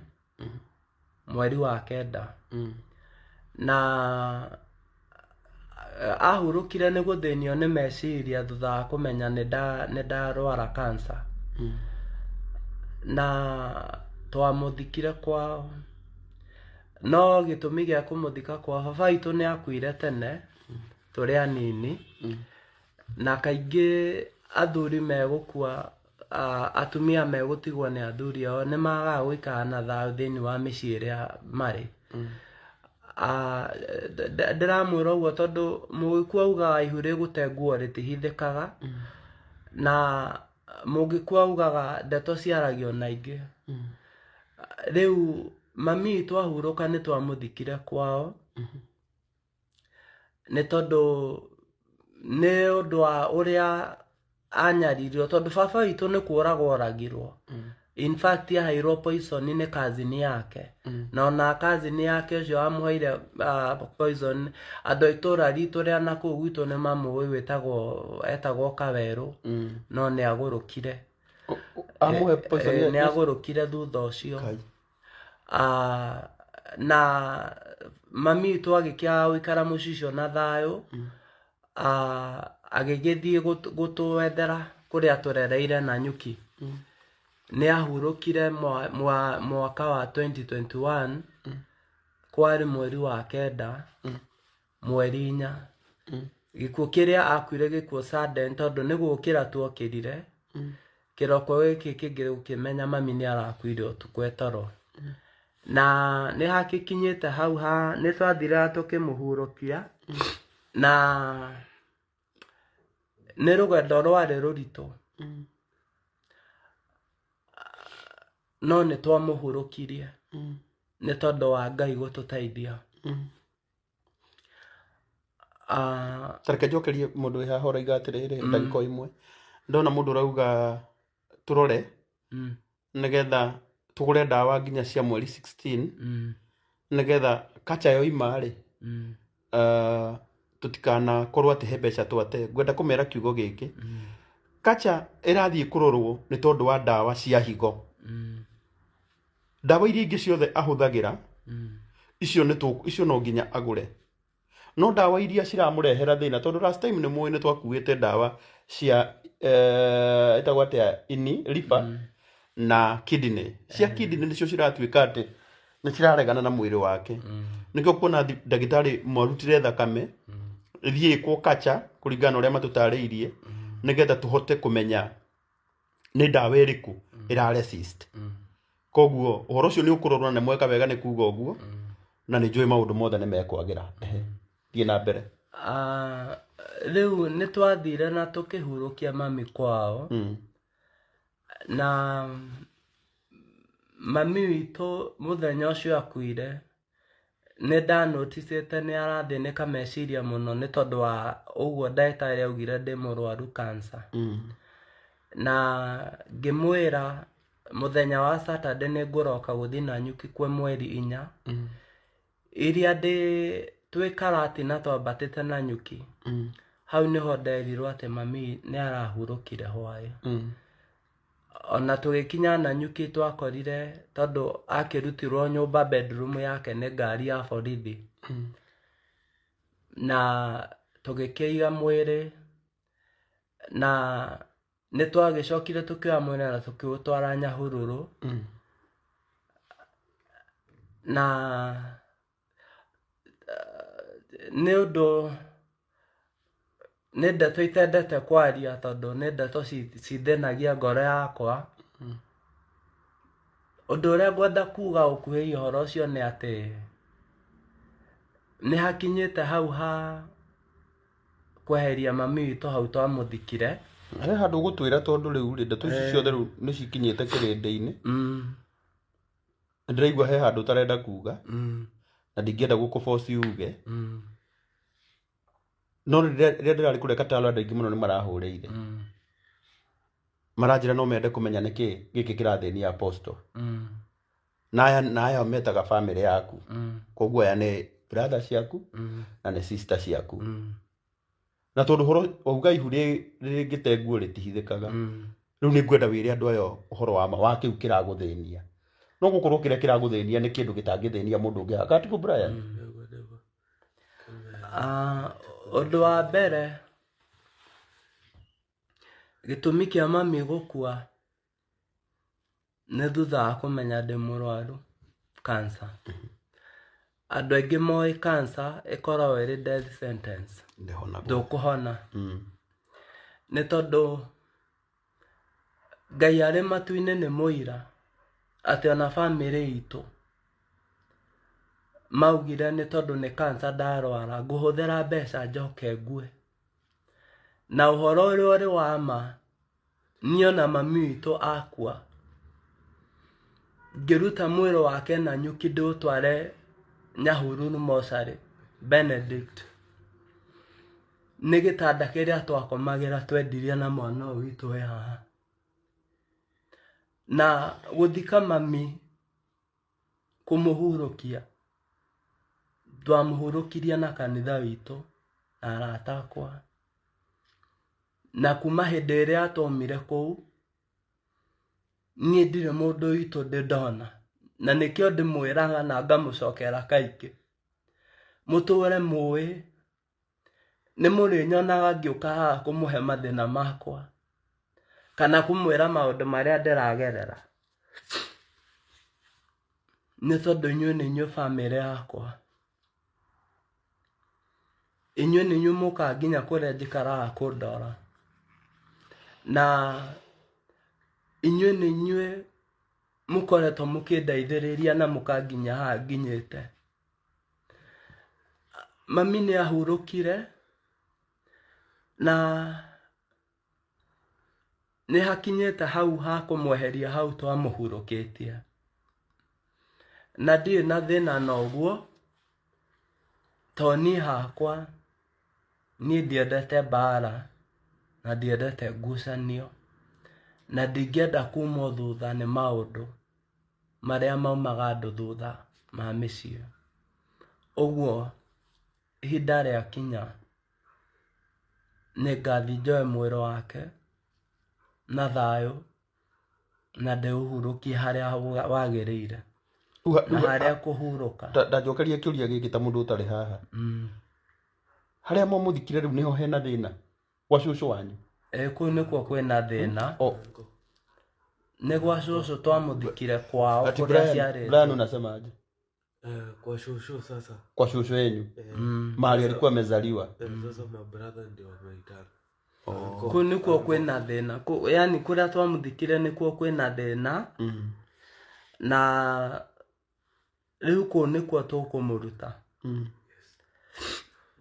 S2: mweri wa 9, na Ahurũkire nĩ gũthĩnio nĩ meciria thutha wa kũmenya nĩ ndarwara cancer. Na twamũthikire kwao, no gĩtũmi gĩa kũmũthika kwao, baba witũ nĩ akuire tene tũrĩ anini, na kaingĩ athuri megũkua, atumia megũtigwo nĩ athuri ao nĩ magaga gũikara na thayũ thĩinĩ wa mĩciĩ ĩrĩa marĩ. Ndĩramwĩra ũguo tondũ mũgĩkũyũ augaga ihu rĩgũte nguo rĩtihithĩkaga, na mũgĩkũyũ augaga ndeto ciaragio na ingĩ. Rĩu mami witũ ahurũka nĩ twamũthikire kwao, nĩ tondũ nĩ ũndũ wa ũrĩa anyaririrwo, tondũ baba witũ nĩ kũragwo oragirwo. In fact aheirwo poison nĩ cousin yake, na ona cousin yake ũcio wamũheire poison, andũ a itũra ritũ rĩa nakũu gwitũ nĩ mamũĩ, wĩtagwo etagwo Kawerũ, no nĩ agũrũkire.
S1: Amũhe poison?
S2: Nĩ agũrũkire thutha ũcio.
S1: Kai.
S2: Na mami witũ agĩkĩaga gũikara mũciĩ ũcio na thayũ, agĩgĩthiĩ gũtwethera kũrĩa tũrereire na nyuki. Nĩ ahurũkire mwaka wa 2021, kwarĩ mweri wa 9, mweri 4. Gĩkuũ kĩrĩa akuire gĩkuũ sudden, tondũ nĩ gũkĩra tuokĩrire kĩroko gĩkĩ kĩngĩ gũkĩmenya mami nĩ arakuire ũtukũ e toro. Na nĩ hakĩkinyĩte hau ha nĩ twathire tũkĩmũhurũkia, na nĩ rũgendo rwarĩ rũritũ, no nĩ twamũhurũkirie nĩ tondũ wa Ngai gũtũteithia.
S1: Tareke njokerie mũndũ wĩ haha ũrauga atĩrĩrĩ, ndagĩka o ĩmwe ndona mũndũ ũrauga tũrore nĩgetha tũgũre ndawa nginya cia mweri 16, nĩgetha kacha yoima rĩ, tũtikanakorwo atĩ he mbeca twate. Ngwenda kũmera kiugo gĩkĩ, kacha ĩrathiĩ kũrorwo nĩ tondũ wa ndawa cia higo. Ndawa iria ingĩ ciothe ahũthagĩra, icio nĩ icio no nginya agũre, no ndawa iria ciramũrehera thĩna, tondũ last time nĩ mũĩ nĩ twakuĩte ndawa cia ĩtagwo atĩa, ini, liver na kidney. Cia kidney nĩcio ciratuĩka atĩ nĩ ciraregana na mwĩrĩ wake. Nĩkĩo kuona ndagĩtarĩ mwarutire thakame ĩthiĩ ĩkwo kacha kũringana na ũrĩa matũtarĩirie, nĩgetha tũhote kũmenya nĩ ndawa ĩrĩkũ ĩra resist. Koguo ũhoro ũcio nĩ ũkũrorwo, na nĩ mweka wega nĩ kuga ũguo, na nĩ njũĩ maũndũ mothe nĩ mekwagĩra. Ehe, thiĩ na mbere.
S2: Rĩu nĩ twathire na tũkĩhurũkia mami kwao, na mami witũ mũthenya ũcio akuire nĩ ndanoticĩte nĩ arathĩnĩka meciria mũno, nĩ tondũ wa ũguo ndagĩtarĩ augire ndĩ mũrwaru cancer. Na ngĩmwĩra mũthenya wa Saturday nĩ ngũroka gũthiĩ na nyuki kwĩ mweri 4, iria ndĩ twĩ Karatina twambatĩte na nyuki. Hau nĩho nderirwo atĩ mami nĩ arahurũkire hwaĩ. Ona tũgĩkinya na nyuki twakorire tondũ akĩrutirwo nyũmba bedroom yake nĩ ngari ya borithi, na tũgĩkĩiga mwĩrĩ, na nĩ twagĩcokire tũkĩoya mwĩrĩ na tũkĩũtwara Nyahururu. Na nĩ ũndũ nĩ ndeto itendete kwaria, tondũ nĩ ndeto cithĩnagia ngoro yakwa. Ũndũ ũrĩa ngwenda kuga ũkuhĩhia ũhoro ũcio nĩ atĩ nĩ hakinyĩte hau ha kweheria mami witũ hau twamũthikire.
S1: He handũ ũgũtwĩra, tondũ rĩu rĩ, ndeto ici ciothe rĩu nĩ cikinyĩte kĩrĩndĩ-inĩ. Ndĩraigua he handũ ũtarenda kuga, na ndingĩenda gũkũboci uge, no rĩrĩa ndĩrarĩ kũrĩa Katalo, andũ aingĩ mũno nĩ marahũrĩire, maranjĩra no mende kũmenya nĩkĩ gĩkĩ kĩrathĩnia Apostle. Na aya metaga family yaku. Koguo aya nĩ brother ciaku na nĩ sister ciaku. Na tondũ ũhoro wauga ihu rĩngĩte nguo rĩtihithĩkaga, rĩu nĩ ngwenda wĩre andũ aya ũhoro wa ma wa kĩu kĩragũthĩnia. No gũkorwo kĩrĩa kĩragũthĩnia nĩ kĩndũ gĩtangĩthĩnia mũndũ ũngĩ. Gatigo Brian.
S2: Ah, Ũndũ wa mbere, gĩtũmi kĩa mami gũkua nĩ thutha wa kũmenya ndĩ mũrwaru cancer. Andũ aingĩ moĩ cancer ĩkoragwo ĩrĩ death sentence.
S1: Ndĩhonagwo.
S2: Ndũkũhona. Nĩ tondũ Ngai arĩ matu-inĩ nĩ mũira atĩ ona bamĩrĩ itũ maugire nĩ tondũ nĩ cancer ndarwara ngũhũthĩra mbeca njoke ngue. Na ũhoro ũrĩa ũrĩ wa ma, niĩ ona mami witũ akua ngĩruta mwĩrĩ wake na nyuki ndĩũtware Nyahururu mocarĩ Benedict, nĩ gĩtanda kĩrĩa twakomagĩra twendirie na mwana ũyũ witũ wĩ haha. Na gũthika mami kũmũhurũkia, twamũhurũkirie na kanitha witũ na arata akwa. Na kuma hĩndĩ ĩrĩa atwaumire kũu, niĩ ndirĩ mũndũ witũ ndĩ ndona. Na nĩkĩo ndĩmwĩraga na ngamũcokera kaingĩ. Mũtũre mũĩ, nĩ mũrĩnyonaga ngĩũka haha kũmũhe mathĩna makwa, kana kũmwĩra maũndũ marĩa ndĩragerera. Nĩ tondũ inyuĩ nĩ inyuĩ bamĩrĩ yakwa. Inyuĩ nĩ inyuĩ mũkaga nginya kũrĩa njikaraga kũndora. Na inyuĩ nĩ inyuĩ mũkoretwo mũkĩndeithĩrĩria na mũkanginya haha nginyĩte. Mami nĩ ahurũkire na nĩ hakinyĩte hau ha kũmweheria hau twamũhurũkĩtie. Na ndirĩ na thĩna na ũguo, tondũ niĩ hakwa, niĩ ndiendete mbara na ndiendete ngucanio, na ndingĩenda kumwo thutha nĩ maũndũ marĩa maumaga andũ thutha ma mĩciĩ. Ũguo ihinda rĩakinya nĩ ngathiĩ njoe mwĩrĩ wake na thayũ na ndĩũhurũkie harĩa wagĩrĩire na harĩa kũhurũka.
S1: Ndanjokeria kĩũria gĩkĩ ta mũndũ ũtarĩ haha. Harĩa mwamũthikire rĩu nĩho hena thĩna gwa cũcũ wanyu?
S2: Kũu nĩkuo kwĩna thĩna. Nĩ gwa cũcũ twamũthikire kwao kũrĩa aciarĩtwo.
S1: Brian unasemaje?
S3: Kwa shosho sasa.
S1: Kwa shosho yenyu? Mahali alikuwa amezaliwa.
S3: Sasa my brother ndio wameitana.
S2: Kũu nĩkuo kwĩna thĩna. Yani kũrĩa twamũthikire nĩkuo kwĩna thĩna. Na rĩu kũu nĩkuo tũkũmũruta.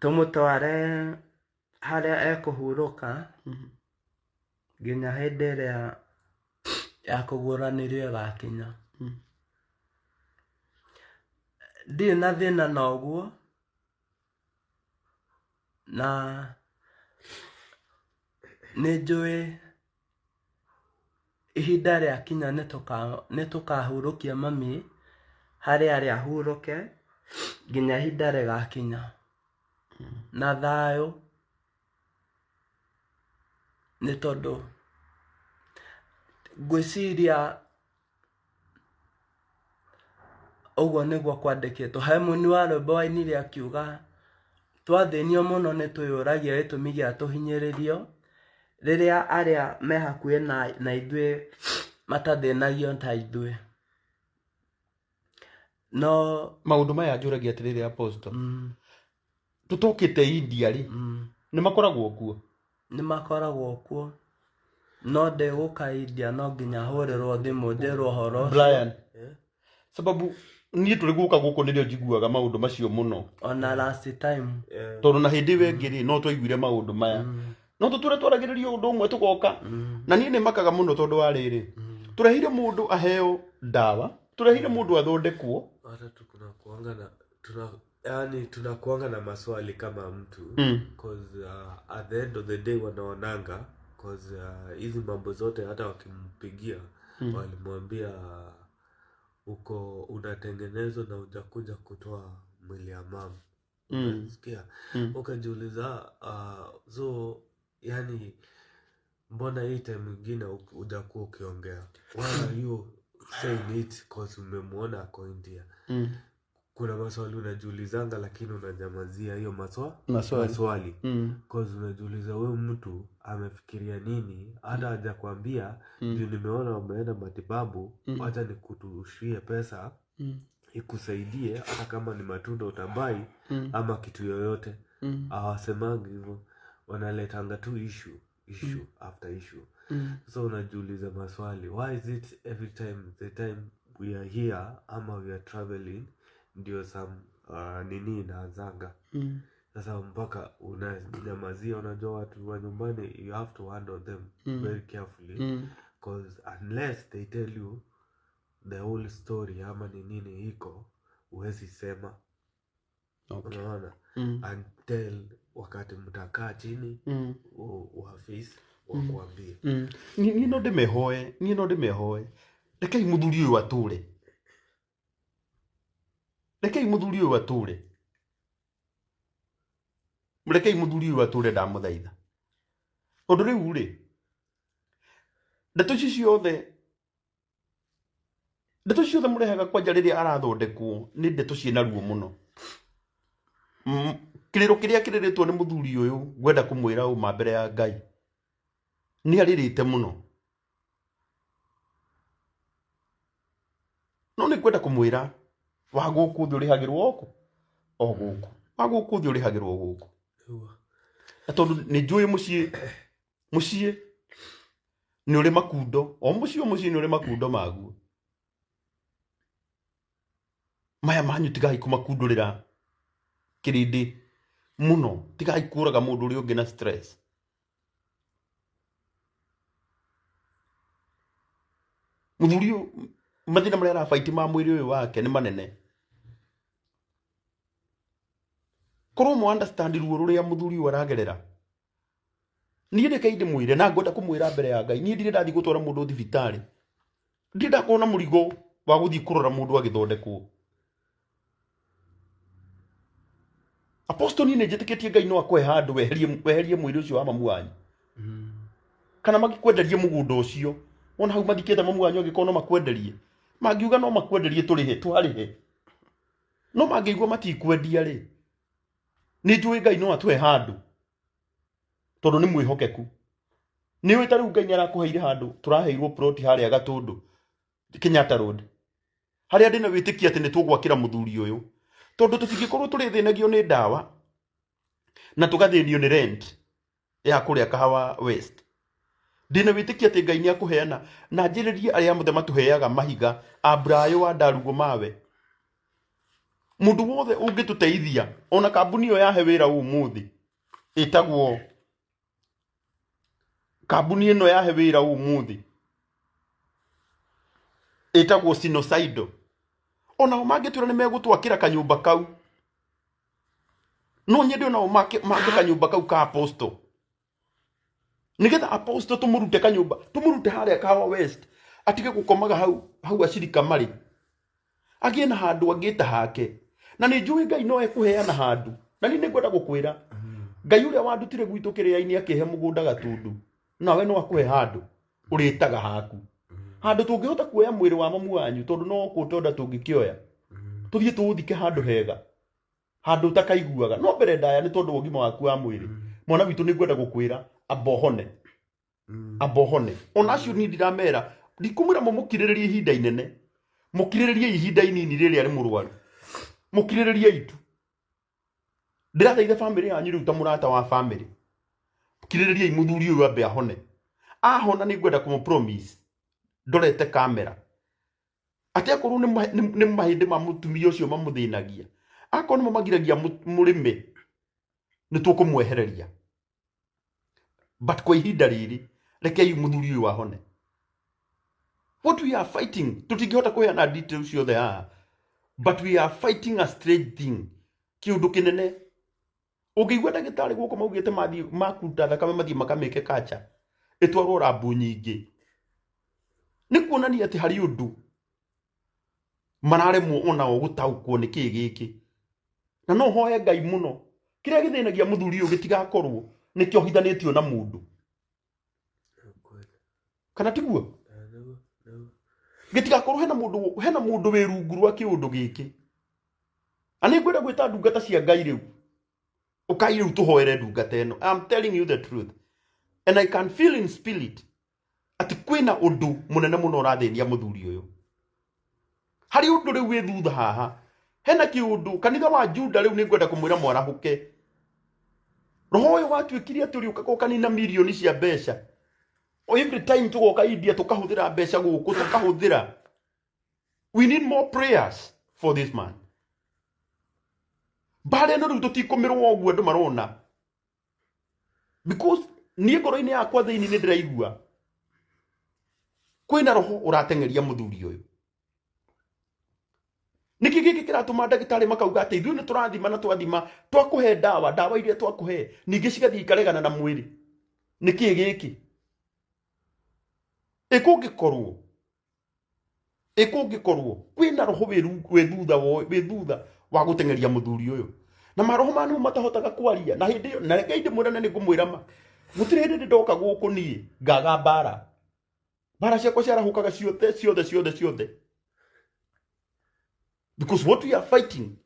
S2: Tũmũtware harĩa ekũhurũka nginya hĩndĩ ĩrĩa ya kũgũranĩrio ĩgakinya. Ndirĩ na thĩna na ũguo, na nĩ njũĩ ihinda rĩakinya nĩ tũkahurũkia mami harĩa arĩa ahurũke nginya ihinda rĩgakinya na thayũ, nĩ tondũ ngwĩciria ũguo nĩguo kwandĩkĩtwo. He mũini wa rwĩmbo wainire akiuga twathĩnio mũno nĩ twĩyũragia gĩtũmi gĩa tũhinyĩrĩrio rĩrĩa arĩa me hakuhĩ na ithuĩ matathĩnagio ta ithuĩ. No
S1: maũndũ maya njũragia atĩrĩrĩ Apostle, tũtokĩte India rĩ, nĩ makoragwo kuo?
S2: Nĩ makoragwo kuo, no ndĩgũka India no nginya hũrĩrwo thimũ njĩrwo ũhoro ũcio.
S1: Brian, sababu niĩ tũrĩ gũka gũkũ nĩrĩo njiguaga maũndũ macio mũno.
S2: Ona last time.
S1: Tondũ na hĩndĩ ĩyo ĩngĩ rĩ, no twaiguire maũndũ maya. No tũtũre twaragĩrĩria ũndũ ũmwe tũgoka. Na niĩ nĩ makaga mũno tondũ wa rĩrĩ. Tũrehire mũndũ aheo ndawa, tũrehire mũndũ athondekwo.
S3: Hata tunakuanga na maswali kama mtu. Cause at the end of the day wanaonanga, cause hizi mambo zote hata wakimpigia walimwambia uko unatengenezwa na hujakuja kutoa mwili ya mama. Unasikia? Ukajiuliza, so yani mbona hii time nyingine hujakuwa ukiongea? Why are you saying it? Cause umemuona ako India. Kuna maswali unajiulizanga lakini unanyamazia hiyo
S1: Maswali.
S3: maswali. Cause unajiuliza huyu mtu amefikiria nini, hata hajakwambia juu nimeona umeenda matibabu, wacha nikutushie pesa ikusaidie, hata kama ni matunda utabai ama kitu yoyote. Hawasemangi hivyo, wanaletanga tu issue issue after issue. So unajiuliza maswali, why is it every time the time we are here ama we are traveling ndio some nini inaanzanga. Sasa mpaka unanyamazia. Unajua watu wa nyumbani, you have to handle them very carefully, cause unless they tell you the whole story ama ni nini iko, huwezi sema. Unaona? Until wakati mtakaa chini, waface wakuambie.
S1: Niĩ no ndĩmehoe, niĩ no ndĩmehoe, rekei mũthuri ũyũ atũre, rekei mũthuri ũyũ atũre, rekei mũthuri ũyũ atũre, ndamũthaitha. Tondũ rĩu rĩ, ndeto ici ciothe, ndeto ciothe mũrehaga kwanja rĩrĩa arathondekwo nĩ ndeto ciĩna ruo mũno. Kĩrĩro kĩrĩa kĩrĩrĩtwo nĩ mũthuri ũyũ, ngwenda kũmwĩra ũma mbere ya Ngai, nĩ arĩrĩte mũno. No nĩ ngwenda kũmwĩra, wa gũkũ thĩ ũrĩhagĩrwo gũkũ o gũkũ, wa gũkũ thĩ ũrĩhagĩrwo gũkũ. Na tondũ nĩ njũĩ mũciĩ, mũciĩ nĩ ũrĩ makundo, o mũciĩ o mũciĩ nĩ ũrĩ makundo maguo. Maya manyu tigai kũmakundũrĩra kĩrĩndĩ mũno, tigai kũraga mũndũ ũrĩa ũngĩ na stress. Mũthuri ũyũ mathĩna marĩa arabaiti ma mwĩrĩ ũyũ wake nĩ manene. Korwo mũ understand ruo rũrĩa mũthuri ũyũ aragerera. Niĩ reke ndĩmwĩre, na ngwenda kũmwĩra mbere ya Ngai, niĩ ndirĩ ndathiĩ gũtwara mũndũ thibitarĩ, ndirĩ ndakorwo na mũrigo wa gũthiĩ kũrora mũndũ agĩthondekwo. Apostle, niĩ nĩ njĩtĩkĩtie Ngai no akũhe handũ weherie mwĩrĩ ũcio wa mamu wanyu. Kana magĩkwenderie mũgũnda ũcio. Wona hau mathikĩte mamu wanyu, angĩkorwo no makwenderie, mangiuga no makwenderie, tũrĩhe twarĩhe. No mangĩigua matikwendia rĩ, nĩ njũĩ Ngai no atũhe handũ, tondũ nĩ mwĩhokeku. Nĩ ũĩ ta rĩu Ngai nĩ arakũheire handũ, tũraheirwo plot harĩa Gatũndũ, Kenyatta Road, harĩa ndĩna wĩtĩkia atĩ nĩ tũgwakĩra mũthuri ũyũ, tondũ tũtingĩkorwo tũrĩthĩnagio nĩ ndawa na tũgathĩnio nĩ rent ya kũrĩa Kahawa West. Ndĩna wĩtĩkia atĩ Ngai nĩ akũheana, na njĩrĩrie arĩa mothe matũheaga mahiga, Abrayo wa Ndarugo mawe, mũndũ wothe ũngĩtũteithia, ona kambuni ĩyo yahe wĩra ũmũthĩ, ĩtagwo kambuni ĩno yahe wĩra ũmũthĩ ĩtagwo Sinosaido, onao mangĩtwĩra nĩ megũtwakĩra kanyũmba kau, no nyende onao make kanyũmba kau ka Apostle, nĩgetha Apostle tũmũrute kanyũmba, tũmũrute harĩa Kahawa West, atige gũkomaga hau hau acirika marĩ, agĩe na handũ angĩta hake. Na nĩ njũĩ Ngai no ekũheana handũ. Na niĩ nĩngwenda gũkwĩra, Ngai ũrĩa wandutire gwitũ kĩrĩa-inĩ akĩhe mũgũnda Gatũndũ, nawe no akũhe handũ ũrĩtaga haku, handũ tũngĩhota kuoya mwĩrĩ wa mamu wanyu, tondũ no kũtonda tũngĩkĩoya tũthiĩ tũũthike handũ hega, handũ ũtakaiguaga. No mbere ndaya nĩ tondũ wa ũgima waku wa mwĩrĩ, mwana witũ, nĩ ngwenda gũkwĩra amba ũhone, amba ũhone. Ona acio niĩ ndiramera, ndikũmwĩra mũmũkirĩrĩrie ihinda inene, mũkirĩrĩrie ihinda inini rĩrĩa arĩ mũrwaru, mũkirĩrĩrie itu. Ndĩrathaitha bamĩrĩ yanyu rĩu ta mũrata wa bamĩrĩ, kirĩrĩriai mũthuri ũyũ ambe ahone. Ahona nĩ ngwenda kũmũ promise ndorete kamera atĩ akorwo nĩ mahĩndĩ ma mũtumia ũcio mamũthĩnagia, akorwo nĩmo magiragia mũrĩme, nĩ tũkũmwehereria. But kwa ihinda rĩrĩ, rekei mũthuri ũyũ ahone. What we are fighting, tũtingĩhota kũheana details ciothe haha, but we are fighting a strange thing, kĩũndũ kĩnene. Ũngĩigua ndagĩtarĩ gũkũ maugĩte mathiĩ makuruta thakame, mathiĩ makamĩke kacha, ĩtwarwo rambu nyingĩ, nĩ kuonania atĩ harĩ ũndũ mararemwo onao gũtaũkwo nĩ kĩĩ gĩkĩ. Na no hoe Ngai mũno, kĩrĩa gĩthĩnagia mũthuri ũyũ gĩtigakorwo nĩkĩo hithanĩtio na mũndũ, kana tiguo?
S3: Nĩguo.
S1: Gĩtigakorwo hena mũndũ, hena mũndũ wĩ rungu rwa kĩũndũ gĩkĩ. Na nĩ ngwenda gwĩta ndungata cia Ngai rĩu, ũkai rĩu tũhoere ndungata ĩno. I'm telling you the truth and I can feel in spirit atĩ kwĩna ũndũ mũnene mũno ũrathĩnia mũthuri ũyũ. Harĩ ũndũ rĩu wĩ thutha haha, hena kĩũndũ kanitha wa Juda rĩu nĩ ngwenda kũmwĩra mwarahũke. Roho ũyũ watuĩkire atĩ ũrĩũkaga ũkanina mirioni cia mbeca. O every time tũgoka India tũkahũthĩra mbeca gũkũ tũkahũthĩra. We need more prayers for this man. Mbara ĩno rĩu tũtikũmĩrũa ũguo andũ marona. Because niĩ ngoro-inĩ yakwa thĩinĩ nĩ ndĩraigua kwĩna roho ũrateng'eria mũthuri ũyũ. Nĩkĩ gĩkĩ kĩratũma ndagĩtarĩ makauga atĩ ithuĩ nĩ tũrathima na twathima twakũhe ndawa, ndawa iria twakũhe ningĩ cigathiĩ ikaregana na mwĩrĩ. Nĩkĩ gĩkĩ? Ĩkũngĩkorwo ĩkũngĩkorwo kwĩna roho wĩ thutha wa gũteng'eria mũthuri ũyũ. Na maroho maya nĩmo matahotaga kwaria. Na hĩndĩ ĩyo, na reke ndĩmwĩre na nĩngũmwĩra ma, gũtirĩ hĩndĩ ndĩ ndoka gũkũ niĩ ngaga mbara. Mbara ciakwa ciarahũkaga ciothe ciothe ciothe ciothe. Because what we are fighting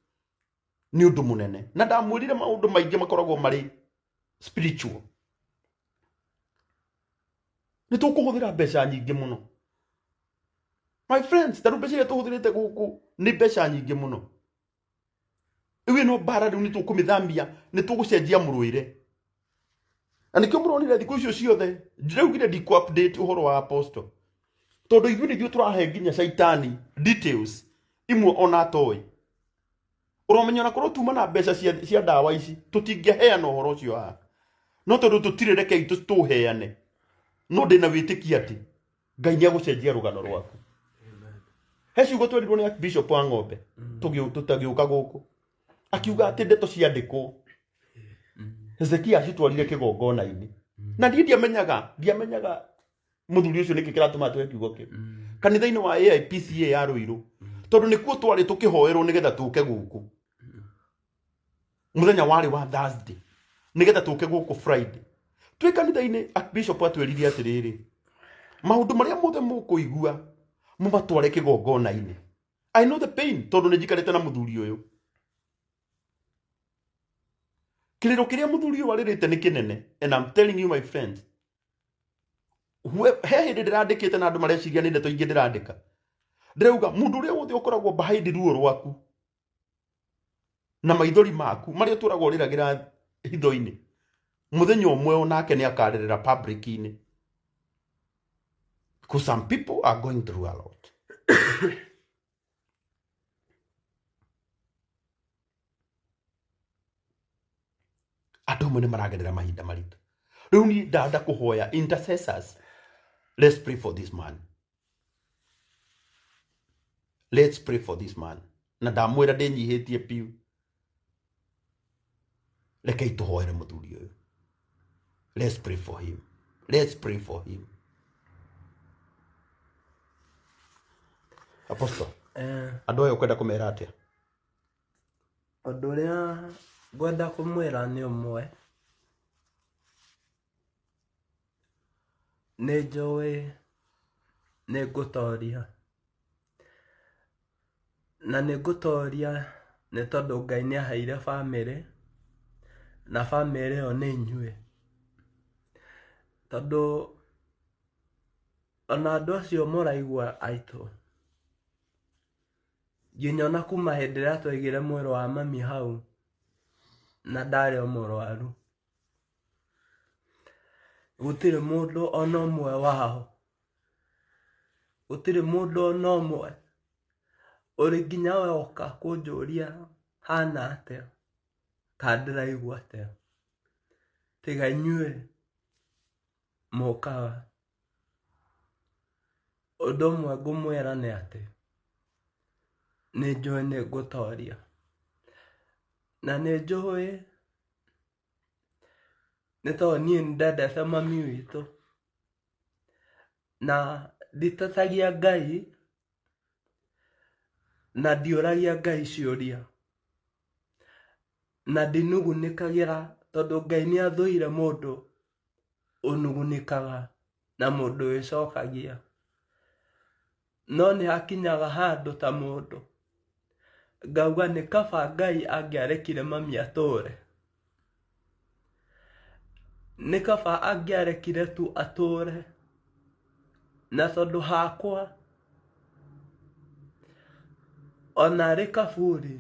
S1: nĩ ũndũ mũnene. Na ndamwĩrire maũndũ maingĩ makoragwo marĩ spiritual. Nĩ tũkũhũthĩra mbeca nyingĩ mũno. My friends, tarĩu mbeca iria tũhũthĩrĩte gũkũ nĩ mbeca nyingĩ mũno. Rĩu ĩno mbara rĩu nĩ tũkũmĩthamia, nĩ tũgũcenjia mũrũĩre. Na nĩkĩo mũronire thikũ icio ciothe ndĩraugire ndikũ update ũhoro wa apostle. Tondũ ithuĩ nĩithuĩ tũrahe nginya caitani details imwe ona atoĩ. Ũramenya ona korwo tuma na mbeca cia ndawa ici tũtingĩheana ũhoro ũcio haha. No tondũ tũtirĩ rekei tũheane. No ndĩna wĩtĩkia atĩ Ngai nĩ egũcenjia rũgano rwaku. He ciugo twerirwo nĩ Archbishop wa Ng'ombe tũtagĩũka gũkũ. Akiuga atĩ ndeto ciandĩkwo Hezekia acitwarire kĩgongona-inĩ. Na niĩ ndiamenyaga mũthuri ũcio nĩkĩ kĩratũma atũhe kiugo kĩu. Kanitha-inĩ wa AIPCA ya Ruiru. Tondũ nĩkuo twarĩ tũkĩhoerwo nĩgetha tũke gũkũ. Mũthenya warĩ wa Thursday nĩgetha tũke gũkũ Friday. Twĩ kanitha-inĩ Archbishop atwĩrire atĩrĩrĩ, maũndũ marĩa mothe mũkũigua mũmatware kĩgongona-inĩ. I know the pain tondũ nĩ njikarĩte na mũthuri ũyũ. Kĩrĩro kĩrĩa mũthuri ũyũ arĩrĩte nĩ kĩnene. And I'm telling you my friends, he hĩndĩ ndĩrandĩkĩte na andũ mareciria nĩ ndeto ingĩ ndĩrandĩka. Ndĩrauga mũndũ ũrĩa wothe ũkoragwo behind ruo rwaku na maithori maku marĩa ũtũraga ũrĩragĩra hitho-inĩ, mũthenya ũmwe onake nĩ akarĩrĩra public-inĩ. Because some people are going through a lot. Andũ amwe nĩ maragerera mahinda maritũ. Rĩu niĩ ndanda kũhoya intercessors, let's pray for this man. Let's pray for this man. Na ndamwĩra ndĩnyihĩtie piũ. Rekei tũhoere mũthuri ũyũ. Let's pray for him. Let's pray for him. Apostle, andũ aya ũkwenda kũmera atĩa?
S2: Ũndũ ũrĩa ngwenda kũmwĩra nĩ ũmwe. Nĩ njũĩ nĩ ngũtoria. Na nĩ ngũtoria nĩ tondũ Ngai nĩ aheire bamĩrĩ, na bamĩrĩ ĩyo nĩ inyuĩ. Tondũ ona andũ acio mũraigua aitũ, nginya ona kuma hĩndĩ ĩrĩa twaigire mwĩrĩ wa mami hau, na ndarĩ o mũrwaru, gũtirĩ mũndũ ona ũmwe wao, gũtirĩ mũndũ ona ũmwe ũrĩ nginya we oka kũnjũria hana atĩa, kana ndĩraigua atĩa, tiga inyuĩ mũkaga. Ũndũ ũmwe ngũmwĩra nĩ atĩ nĩ njũĩ nĩ ngũtoria, na nĩ njũĩ nĩ tondũ niĩ nĩ ndendete mami witũ, na nditetagia Ngai na ndiũragia Ngai ciũria, na ndinugunĩkagĩra tondũ Ngai nĩ athũire mũndũ ũnugunĩkaga na mũndũ wĩcokagia. No nĩ hakinyaga handũ ta mũndũ Ngauga nĩ kaba Ngai angĩarekire mami atũre. Nĩ kaba angĩarekire tu atũre. Na tondũ hakwa ona arĩ kaburi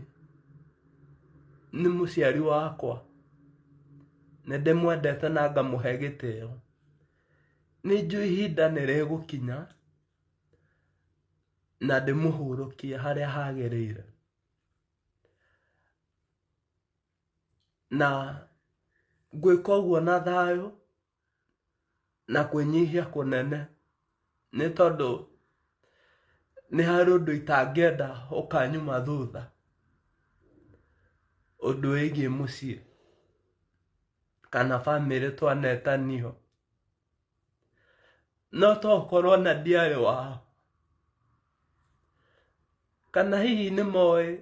S2: nĩ mũciari wakwa. Nĩ ndĩmwendete na ngamũhe gĩtĩo. Nĩ njũĩ ihinda nĩ rĩgũkinya na ndĩmũhurũkie harĩa hagĩrĩire. Na ngwĩka ũguo na thayũ na kwĩnyihia kũnene, nĩ tondũ nĩ harĩ ũndũ itangĩenda ũkanyuma thutha, ũndũ wĩgiĩ mũciĩ kana bamĩrĩ twanetanio. No tokorwo na ndiarĩ wao, kana hihi nĩ moĩ,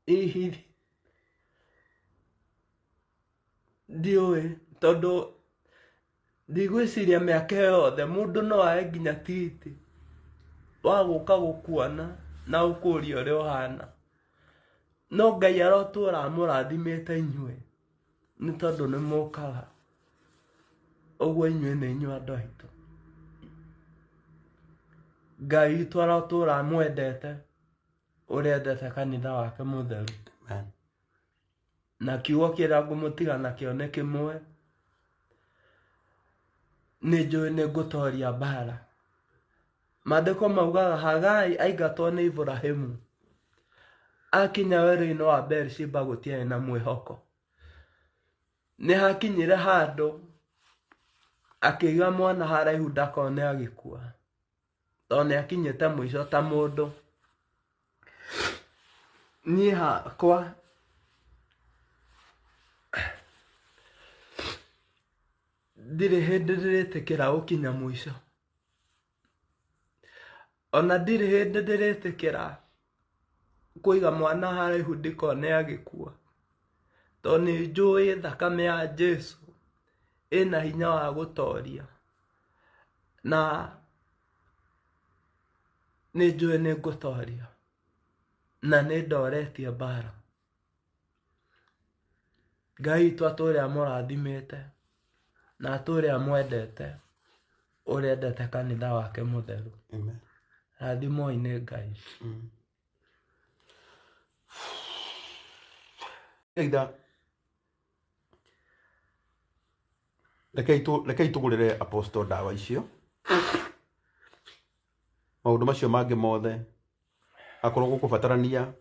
S2: hihi ndiũĩ, tondũ ndigwĩciria mĩaka ĩyo yothe mũndũ no ae nginya tigiti wa gũka gũkuona na gũkũria ũrĩa ũhana. No Ngai arotũra amũrathimĩte inyuĩ, nĩ tondũ nĩ mũkaga. Ũguo inyuĩ nĩ inyuĩ andũ aitũ. Ngai witũ arotũra amwendete ũrĩa endete kanitha wake mũtheru.
S1: Amen.
S2: Na kiugo kĩrĩa ngũmũtiga nakĩo nĩ kĩmwe, nĩ njũĩ nĩ ngũtoria mbara. Maandĩko maugaga Hagai aingatwo nĩ Iburahĩmu, akinya werũ-inĩ wa Beersheba gũtiarĩ na mwĩhoko. Nĩ hakinyire handũ akĩiga mwana haraihu ndakone agĩkua, tondũ nĩ akinyĩte mũico ta mũndũ. Niĩ hakwa ndirĩ hĩndĩ ndĩrĩtĩkĩra gũkinya mũico. Ona ndirĩ hĩndĩ ndĩrĩtĩkĩra kũiga mwana haraihu ndikone agĩkua, tondũ nĩ njũĩ thakame ya Jesu ĩna hinya wa gũtoria, na nĩ njũĩ nĩ ngũtoria, na nĩ ndoretie mbara. Ngai witũ atũre amũrathimĩte na atũre amwendete ũrĩa endete kanitha wake mũtheru.
S1: Amen.
S2: Rathimwoi nĩ Ngai.
S1: Either rekei tũgũrĩre apostle ndawa icio, maũndũ macio mangĩ mothe akorwo gũkũbatarania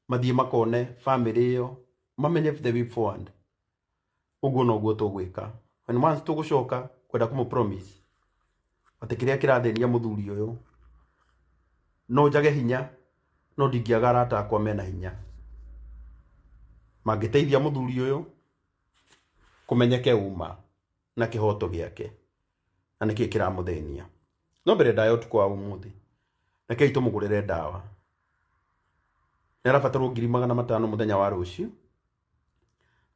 S1: mathiĩ makone family ĩyo, mamenye the way forward. Ũguo noguo tũgwĩka. And once tũgũcoka kwenda kũmũ promise atĩ kĩrĩa kĩrathĩnia mũthuri ũyũ no njage hinya, no ndingĩaga arata akwa mena hinya mangĩteithia mũthuri ũyũ kũmenyeke uma na kĩhoto gĩake na nĩkĩĩ kĩramũthĩnia. No mbere ndaya ũtukũ wa ũmũthĩ, rekei tũmũgũrĩre ndawa. Nĩ arabatarwo 500,000 mũthenya wa rũciũ,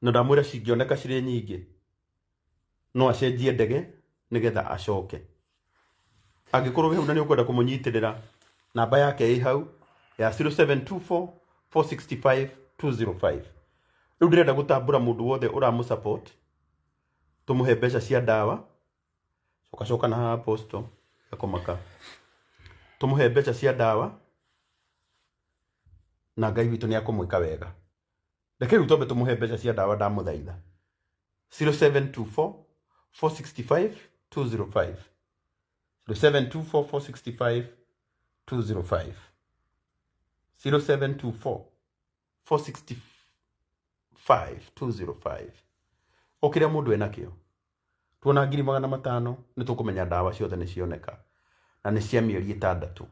S1: na ndamwĩra cingĩoneka cirĩ nyingĩ no acenjie ndege nĩgetha acoke. Angĩkorwo wĩ hau na nĩ ũkwenda kũmũnyitĩrĩra, namba yake ĩ hau ya 0724 465 205. Rĩu ndĩrenda gũtambũra mũndũ wothe ũramũ support, tũmũhe mbeca cia ndawa. Coka coka na haha apostle akomaka, tũmũhe mbeca cia ndawa na Ngai witũ nĩ akũmwĩka wega. Reke rĩu twambe tũmũhe mbeca cia ndawa, ndamũthaitha. 0724 465 205. 0724 465 205. 0724 465 205. O kĩrĩa mũndũ enakĩo, tuona 500,000 nĩ tũkũmenya ndawa ciothe nĩ cioneka na nĩ cia mĩeri 6.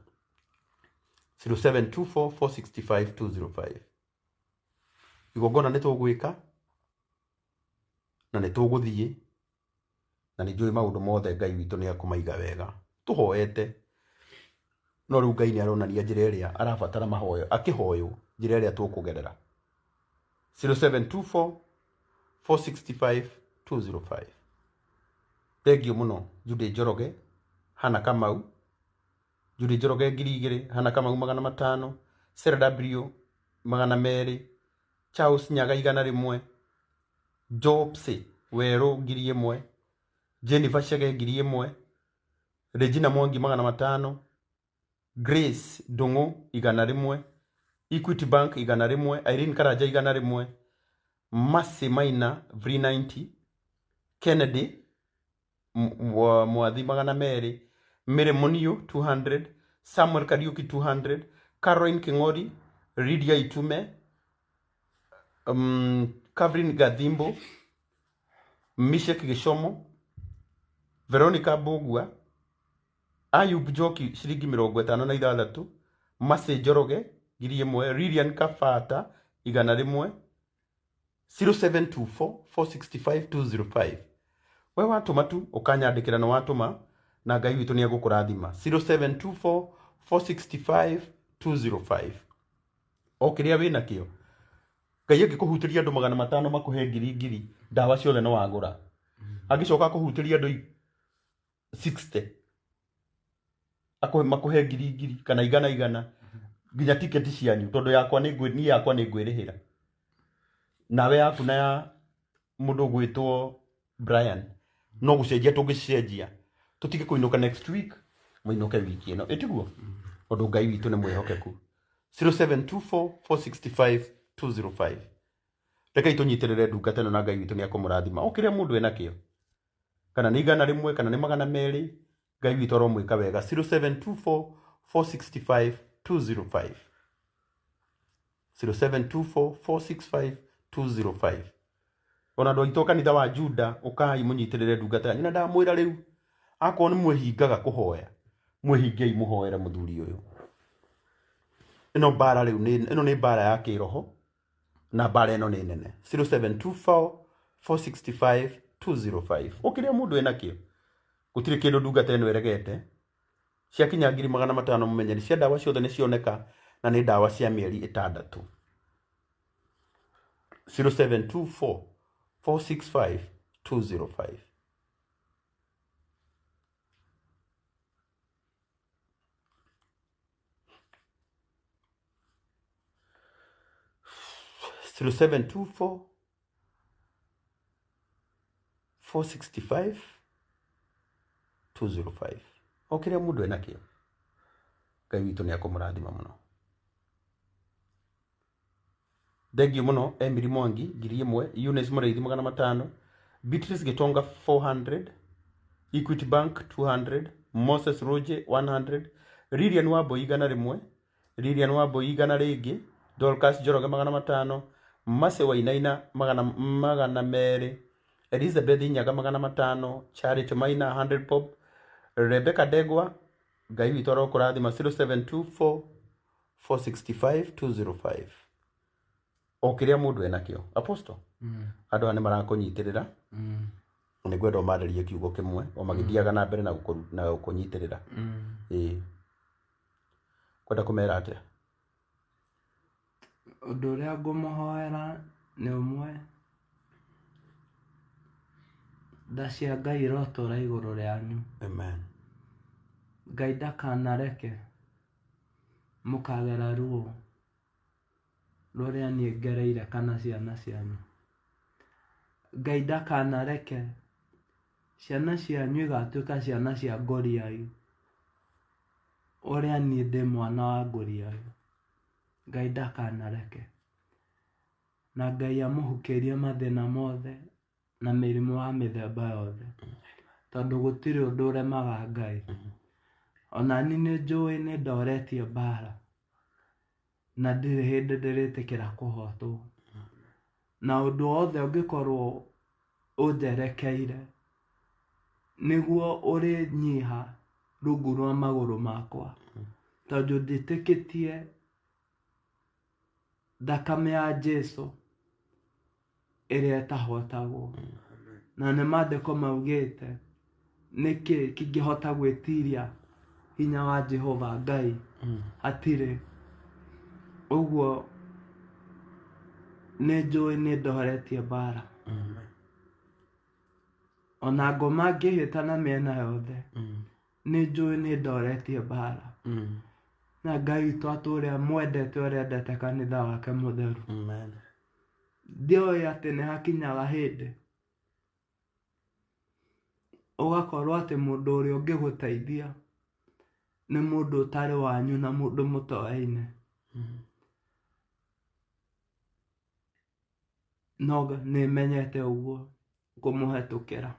S1: 0724 465 205. Igongona nĩ tũgwĩka na nĩ tũgũthiĩ na nĩ njũĩ maũndũ mothe Ngai witũ nĩ akũmaiga wega. Tũhoete, no rĩu Ngai nĩ aronania njĩra ĩrĩa arabatara mahoyo, akĩhoywo njĩra ĩrĩa tũkũgerera. 0724 465 205. Thengiũ mũno Judy Njoroge, Hana Kamau, Judy Njoroge 2,000, Hana Kamau 500, Sarah W 200, Charles Nyaga 100, Jobs Werũ 1000, Jennifer Chege 1000, Regina Mwangi 500, Grace Ndung'u 100, Equity Bank 100, Irene Karanja 100, Mercy Maina 390, Kennedy Mwathi 200, Mary Muniu 200, Samuel Kariuki 200, Caroline King'ori, Lydia Itume, Catherine Gathimbo, Mishek Gishomo, Veronica Mbugua, Ayub Njoki ciringi 56, Mercy Njoroge 1000, Lilian Kabata 100, 0724 465 205. We watũma tu ũkanyandĩkĩra nĩ watũma na Ngai witũ nĩ egũkũrathima. 0724 465 205. O kĩrĩa wĩna kĩo Ngai angĩkũhutĩria andũ 500 makũhe ngiri ngiri, ndawa ciothe no wagũra. Angĩcoka akũhutĩria andũ 60 makũhe ngiri ngiri kana igana igana, nginya tiketi cianyu, tondũ yakwa nĩ niĩ yakwa nĩ ngwĩrĩhĩra, nawe yaku na ya mũndũ ũgwĩtwo Brian no gũcenjia tũngĩcenjia, tũtige kũinũka next week, mũinũke wiki ĩno, ĩtiguo? Tondũ Ngai witũ nĩ mwĩhokeku. 0724 465 205. Rekei tũnyitĩrĩre ndungata ĩno na Ngai witũ nĩ ekũmũrathima. O kĩrĩa mũndũ enakĩo, kana nĩ 100 kana nĩ 200, Ngai witũ aromwĩka wega. 0724 465 205. 0724 465 205. Ona andũ aitũ kanitha wa Juda, ũkai mũnyitĩrĩre ndungata yanyu. Na ndamwĩra rĩu, akorwo nĩ mwĩhingaga kũhoya, mwĩhingei mũhoere mũthuri ũyũ. Ĩno mbara rĩu nĩ ĩno nĩ mbara ya kĩroho, na mbara ĩno nĩ nene. 0724 465 205. O kĩrĩa mũndũ enakĩo, gũtirĩ kĩndũ ndungata ĩno ĩregete. Ciakinya ngiri 500 mũmenye cia ndawa ciothe nĩ cioneka, na nĩ ndawa cia mĩeri 6. 0724 465 205. 0724 465 205. O kĩrĩa mũndũ enakĩo, Ngai witũ nĩ ekũmũrathima mũno. Thengiũ mũno Emily Mwangi 1000, Eunice Mũrĩithi 500, Beatrice Gitonga 400, Equity Bank 200, Moses Roje 100, Lilian Wambui 100, Lilian Wambui 100 rĩngĩ, Dorcas Njoroge 500, Mercy Wainaina 200, Elizabeth Nyaga 500, Charity Maina 100 bob, Rebecca Ndegwa, Ngai witũ arokũrathima. 0724 465 205. O kĩrĩa mũndũ enakĩo. Apostle, andũ aya nĩ marakũnyitĩrĩra, nĩ ngwenda ũmarĩrie kiugo kĩmwe o magĩthiaga na mbere na gũkũnyitĩrĩra. Ĩĩ, kwenda kũmera atĩa?
S2: Ũndũ ũrĩa ngũmũhoera nĩ ũmwe, tha cia Ngai irotũra igũrũ rĩanyu.
S1: Amen.
S2: Ngai ndakanareke mũkagera ruo rũrĩa niĩ ngereire kana ciana cianyu. Ngai ndakanareke ciana cianyu igatuĩka ciana cia ngoriai, ũrĩa niĩ ndĩ mwana wa ngoriai. Ngai ndakanareke. Na Ngai amũhukĩrie mathĩna mothe na mĩrimũ ya mĩthemba yothe, tondũ gũtirĩ ũndũ ũremaga Ngai. Ona niĩ nĩ njũĩ nĩ ndoretie mbara, na ndirĩ hĩndĩ ndĩrĩtĩkĩra kũhotwo. Na ũndũ wothe ũngĩkorwo ũnjerekeire nĩguo ũrĩnyiha rungu rwa magũrũ makwa, tondũ njĩtĩkĩtie thakame ya Jesũ ĩrĩa ĩtahotagwo. Na nĩ maandĩko maugĩte nĩkĩ kĩngĩhota gwĩtiria hinya wa Jehova Ngai? Hatirĩ. Ũguo nĩ njũĩ nĩ ndoretie mbara. Ona ngoma ngĩhĩta na mĩena yothe, nĩ njũĩ nĩ ndoretie mbara. Na Ngai witũ atũũre amwendete ũrĩa endete kanitha wake mũtheru.
S1: Amen.
S2: Ndioĩ atĩ nĩ hakinyaga hĩndĩ ũgakorwo atĩ mũndũ ũrĩa ũngĩgũteithia nĩ mũndũ ũtarĩ wanyu na mũndũ mũtoaine. No nĩmenyete ũguo kũmũhetũkĩra.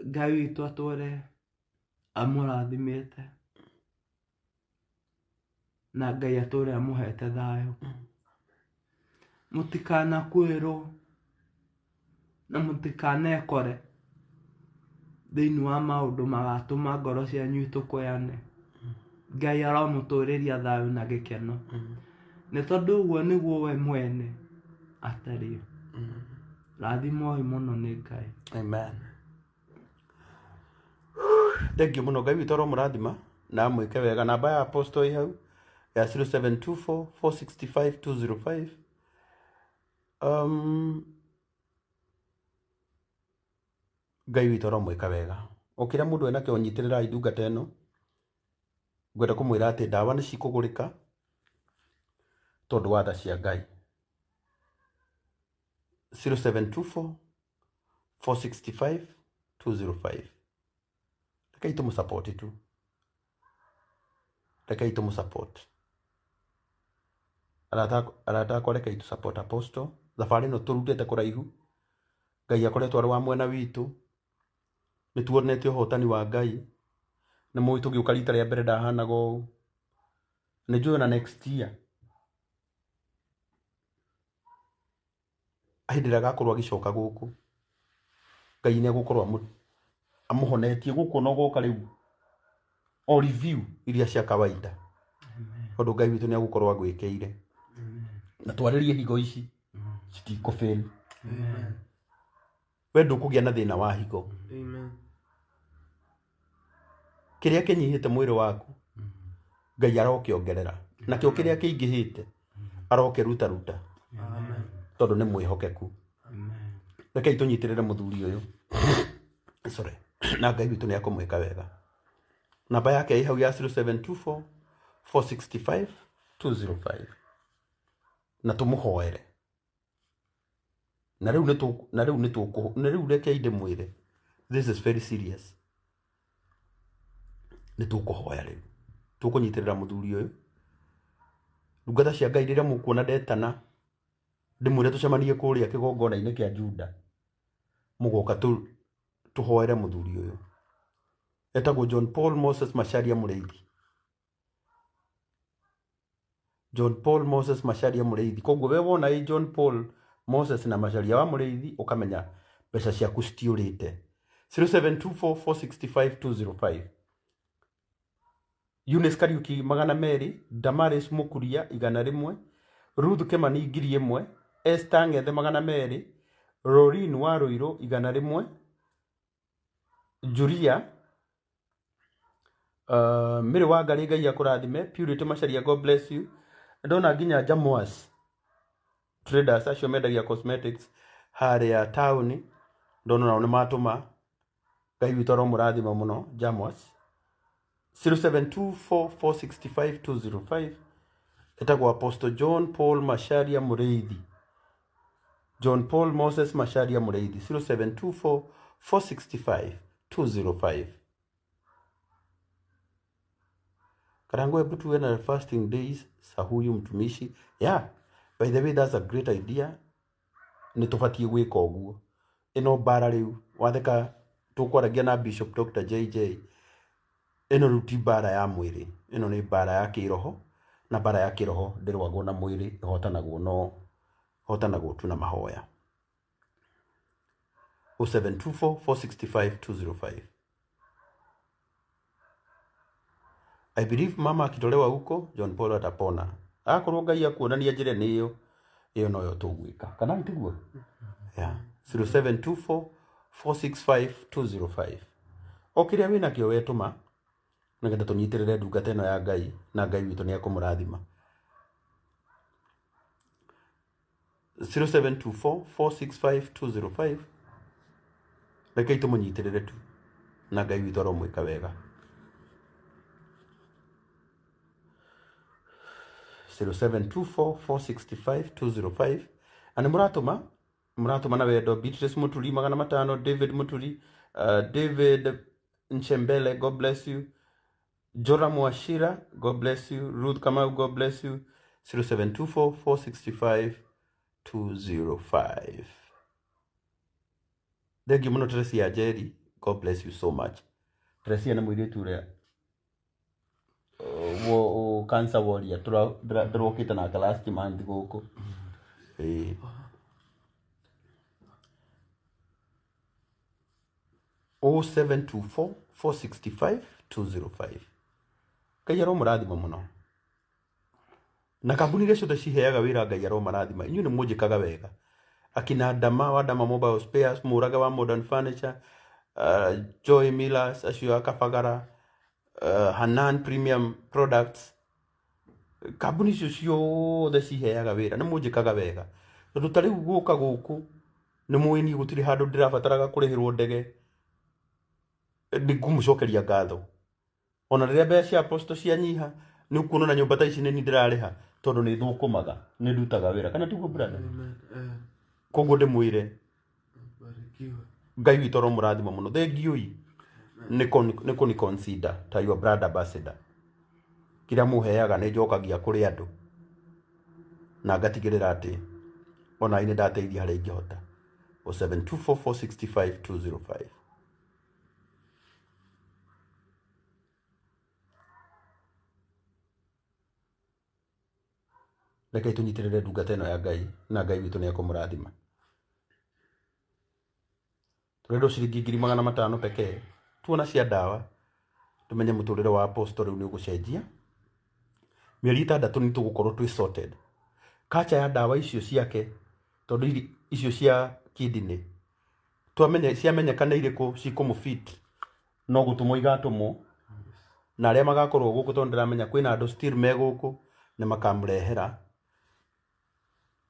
S2: Ngai witũ atũũre amũrathimĩte na Ngai atũũre amũhete thayũ. Mũtikanakuĩrwo na mũtikanekore thĩinĩ wa maũndũ magatũma ngoro cianyu itũkũyane. Ngai aromũtũrĩria thayũ na gĩkeno. Nĩ tondũ ũguo nĩguo we mwene atariĩ. Rathimwoi mũno nĩ Ngai.
S1: Amen. Thank you mũno. Ngai witũ aromũrathima na amwĩke wega. Namba ya apostle ĩ hau ya 0724 465 205. Ngai witũ aromwĩka wega. O kĩrĩa mũndũ enakĩo nyitĩrĩrai ndungata ĩno. Ngwenda kũmwĩra atĩ ndawa nĩ cikũgũrĩka tondũ wa tha cia Ngai. 0724 465 205. Rekei tũmũ tu. Rekei tũmũ support. Arata akwa rekei tũ support apostle. Thabarĩ ĩno tũrutĩte kũraihu. Ngai akoretwo arĩ wa mwena witũ. Nĩ tuonete ũhotani wa Ngai. Nĩ mũĩ tũgĩũka rita rĩa mbere ndahanaga ũũ. Nĩ njũĩ ona next year hĩndĩ ĩrĩa agakorwo agĩcoka gũkũ Ngai nĩ egũkorwo amũhonetie gũkũ no goka rĩu o review iria cia kawaida. Tondũ Ngai witũ nĩ egũkorwo agwĩkĩire. Na twarĩrie higo ici citikũ fail. We ndũkũgĩa na thĩna wa higo.
S3: Amen.
S1: Kĩrĩa kĩnyihĩte mwĩrĩ waku Ngai arokĩongerera. Nakĩo kĩrĩa kĩingĩhĩte arokĩrutaruta.
S3: Amen.
S1: Tondũ nĩ mwĩhokeku. Rekei tũnyitĩrĩre mũthuri ũyũ. Sorry. Na Ngai witũ nĩ ekũmwĩka wega. Namba yake ĩ hau ya 0724 465 205. Na tũmũhoere. Na rĩu nĩ na rĩu nĩ tũkũ na rĩu rekei ndĩmwĩre. This is very serious. Nĩ tũkũhoya rĩu. Tũkũnyitĩrĩra mũthuri ũyũ. Ndungata cia Ngai rĩrĩa mũkuona ndetana ndĩmwĩre tũcemanie kũrĩa kĩgongona-inĩ kĩa Juda. Mũgoka tũhoere mũthuri ũyũ. Etagwo John Paul Moses Macharia Mũrĩithi. John Paul Moses Macharia Mũrĩithi. Koguo we wona ĩ John Paul Moses na Macharia wa Mũrĩithi ũkamenya mbeca ciaku citiũrĩte. 0724 465 205. Eunice Kariuki 200, Damaris Mukuria 100, Ruth Kimani 1000, Esther Ng'ethe 200, Rorin wa Ruiru 100, Julia Mary wa Ngarĩ Ngai akũrathime, Purity Macharia God bless you. Ndona nginya Jamuas traders acio mendagia cosmetics harĩa taũni, ndona nao nĩ matũma. Ngai witũ aromũrathima mũno Jamuas. 0724 465 205. Etagwo Apostle John Paul Macharia Mũrĩithi. John Paul Moses Macharia Mũrĩithi 0724 465 205. Karango, hebu tuwe na fasting days sa huyu mtumishi. Yeah, by the way that's a great idea. Nĩ tũbatiĩ gwĩka ũguo. Ĩno mbara rĩu watheka tũkwaragia na Bishop Dr. JJ. Ĩno rĩu ti mbara ya mwĩrĩ, ĩno nĩ mbara ya kĩroho, na mbara ya kĩroho ndĩrũagwo na mwĩrĩ, ĩhotanagwo no ĩhotanagwo tu na mahoya. 0724 465 205. I believe mama akitolewa huko John Paul atapona. Akorwo Ngai akuonania njĩra nĩ ĩyo, ĩyo noyo tũgwĩka. Kana tiguo? Yeah. 0724 465 205. O kĩrĩa wĩnakĩo wetũma nĩgetha tũnyitĩrĩre ndungata ĩno ya Ngai na Ngai witũ nĩ ekũmũrathima. 0724 465 205. Rekei tũmũnyitĩrĩre tu na Ngai witũ aromwĩka wega. 0724 465 205. Na nĩ mũratũma, mũratũma na wendo. Beatrice Muturi 500, David Muturi, David Nchembele, God bless you. Jora Mwashira, God bless you. Ruth Kamau, God bless you. 0724 465 205. Thank you muno Teresia Njeri, God bless you so much. Teresia nĩ mũirĩtu ũrĩa wo cancer warrior tũrokĩte nake last month gũkũ. Ĩĩ. 0724 465 205. Ngai aromũrathima mũno. Na kambuni iria ciothe ciheaga wĩra Ngai aromarathima. Inyuĩ nĩ mũnjĩkaga wega. Akina Dama wa Dama Mobile Spares, Mũraga wa Modern Furniture, Joy Millers, acio a Kabagara, Hanan Premium Products. Kambuni icio ciothe ciheaga wĩra nĩ mũnjĩkaga wega. Tondũ ta rĩu gũka gũkũ nĩ mũĩ niĩ gũtirĩ handũ ndĩrabataraga kũrĩhĩrwo ndege, nĩ ngũmũcokeria ngatho. Ona rĩrĩa mbeca cia apostle cianyiha, nĩ ũkuona na nyũmba ta ici nĩ niĩ ndĩrarĩha tondũ nĩ thũkũmaga, nĩ ndutaga wĩra. Kana tiguo brother?
S3: Amen.
S1: Koguo ndĩmwĩre
S3: Barikiwe.
S1: Ngai witũ aromũrathima mũno. Thengiũi nĩ kũni consider ta your brand ambassador. Kĩrĩa mũheaga nĩ njokagia kũrĩ andũ na ngatigĩrĩra atĩ ona niĩ nĩ ndateithia harĩa ingĩhota. 0724 465 205. Rekei tũnyitĩrĩre ndungata ĩno ya Ngai na Ngai witũ nĩ ekũmũrathima. Tũrendwo ciringi 500,000 pekee tuona cia ndawa tumenye mũtũrĩre wa apostle rĩu nĩ ũgũcenjia. Mĩeri 6 nĩ tũgũkorwo twĩ sorted. Kacha ya ndawa icio ciake tondũ icio cia kidney twamenye ciamenyeka nĩ irĩkũ cikũmũfit no gũtũmwo igatũmwo, na arĩa magakorwo gũkũ tondũ ndĩramenya kwĩna andũ still me gũkũ nĩ makamũrehera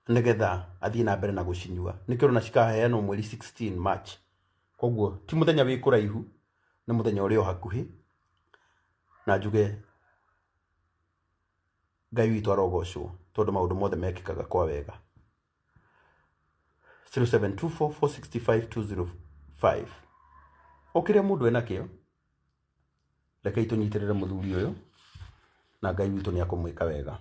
S1: nĩgetha athiĩ na mbere na gũcinyua. Nĩkĩo ũrona cikaheanwo mweri 16 March. Koguo ti mũthenya wĩ kũraihu, nĩ mũthenya ũrĩ o hakuhĩ. Na njuge Ngai witũ arogocwo tondũ maũndũ mothe mekĩkaga kwa wega. 0724 465 205. O kĩrĩa mũndũ enakĩo, rekei tũnyitĩrĩre mũthuri ũyũ na Ngai witũ nĩ akũmwĩka wega.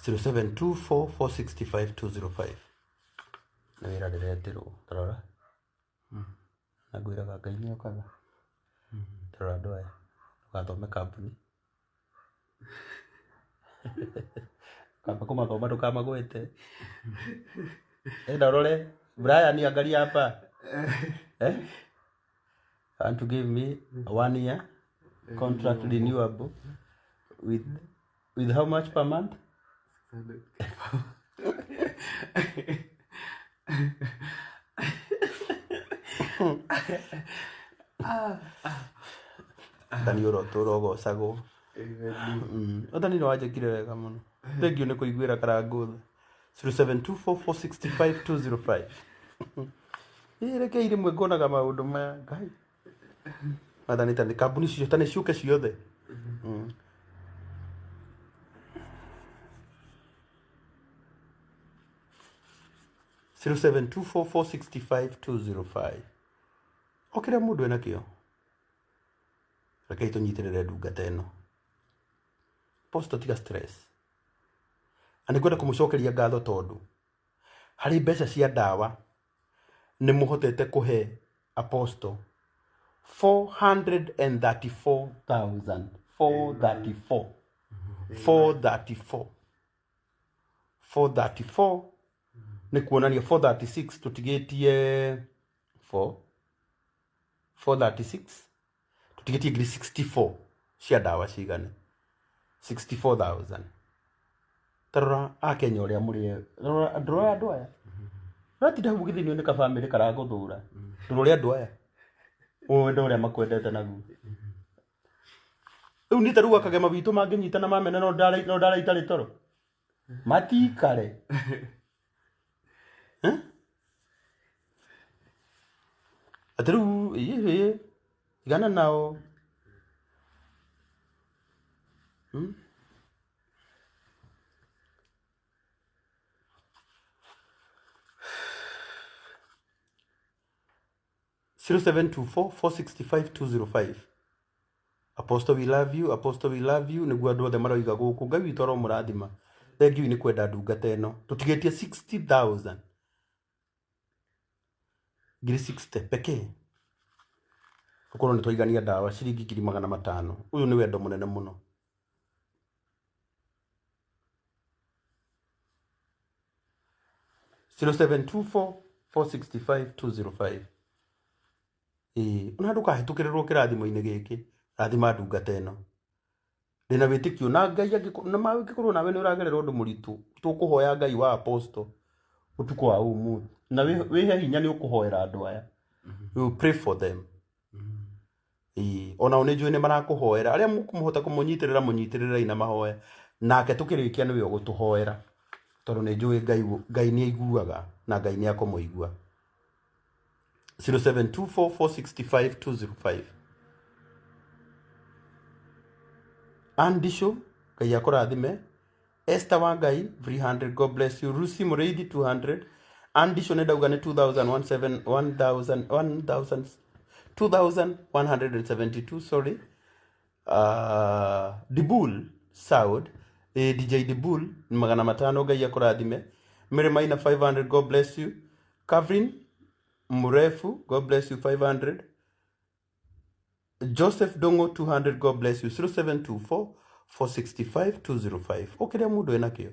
S1: 0724 465 205. Nĩ wĩra ndĩretirwo tarora na ngwĩraga Ngai nĩ okaga. Tarora andũ aya ndũgathome kambuni kamba kũmathoma ndũkamagwete. Enda ũrore Brian, angalia hapa. Want to give me a 1 year contract renewable with how much per month? Thani ũrotũra ũgocagwo. Athani nĩ wanjĩkire wega mũno. Thank you nĩ kũiguĩra Karangũ tha. 0724 465 205. Ĩ rekei rĩmwe ngonaga maũndũ maya Ngai. Athani ta nĩ kambuni ciothe ta nĩ ciũke ciothe. 0724 465 205. O kĩrĩa mũndũ enakĩo, rekei tũnyitĩrĩre ndungata ĩno. Posto tiga stress. Na nĩ ngwenda kũmũcokeria ngatho tondũ harĩ mbeca cia ndawa nĩ mũhotete kũhe apostle 434,000 434 434 434 nĩ kuonania 436 tũtigĩtie 4 436 tũtigĩtie ngiri 64 cia ndawa cigane 64,000. Tarora akenya ũrĩa mũrĩ rora ndũroya andũ aya ũratinda hau ũgĩthĩnio nĩ kabamĩrĩ karagũthũra ndũrore andũ aya wendo ũrĩa makwendete naguo. Rĩu nĩ ta rĩu akagema witũ mangĩnyitana mamene no ndara itarĩ toro matikare. Atĩ rĩu ĩĩ igana nao. 0724 465 205. Apostle we love you, Apostle we love you. Nĩguo andũ othe maroiga gũkũ. Ngai witũ aromũrathima. Thank you nĩ kwenda ndungata ĩno. Tũtigĩtie 60,000 ngiri 60 pekee tũkorwo nĩ twaigania ndawa ciringi ngiri magana matano. Ũyũ nĩ wendo mũnene mũno. 0724 465 205. Ĩĩ ona ndũkahĩtũkĩrĩrwo kĩrathimo-inĩ gĩkĩ, rathima ndungata ĩno. Ndĩna wĩtĩkio na Ngai angĩkorwo nawe nĩ ũragerera ũndũ mũritũ, tũkũhoya Ngai wa apostle ũtukũ wa ũmũthĩ na wĩhe hinya nĩ ũkũhoera andũ aya. We will pray for them. Ĩĩ onao nĩ njũĩ nĩ marakũhoera. Arĩa mũkũmũhota kũmũnyitĩrĩra mũnyitĩrĩrei na mahoya, nake tũkĩrĩkia nĩwe ũgũtũhoera tondũ nĩ njũĩ Ngai nĩ aiguaga na Ngai nĩ akũmũigua. 0724 465 205. Andisho Ngai akũrathime. Esther wa Ngai 300, God bless you. Lucy Mũrĩithi 200. Andisho nĩ ndauga nĩ 2172 sorry. Dibul Saud, DJ Dibul magana matano Ngai akũrathime. Mary Maina 500, God bless you. Kavrin Murefu, God bless you 500. Joseph Dongo 200, God bless you. 0724 465 205. Okĩrĩa mũndũ enakĩo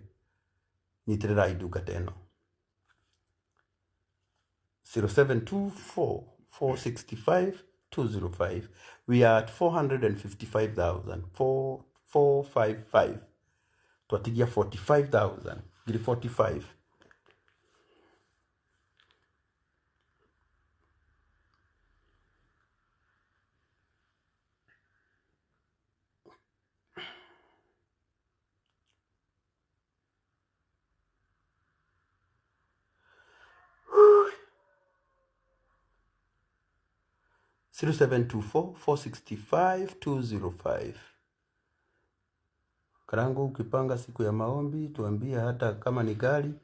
S1: nyitĩrĩrai ndungata ĩno. 0724 465 205. We are at 455,000 455. Twatigia 45,000 ngiri 45. 0724 465 205. Karangu, ukipanga siku ya maombi tuambie, hata kama ni gari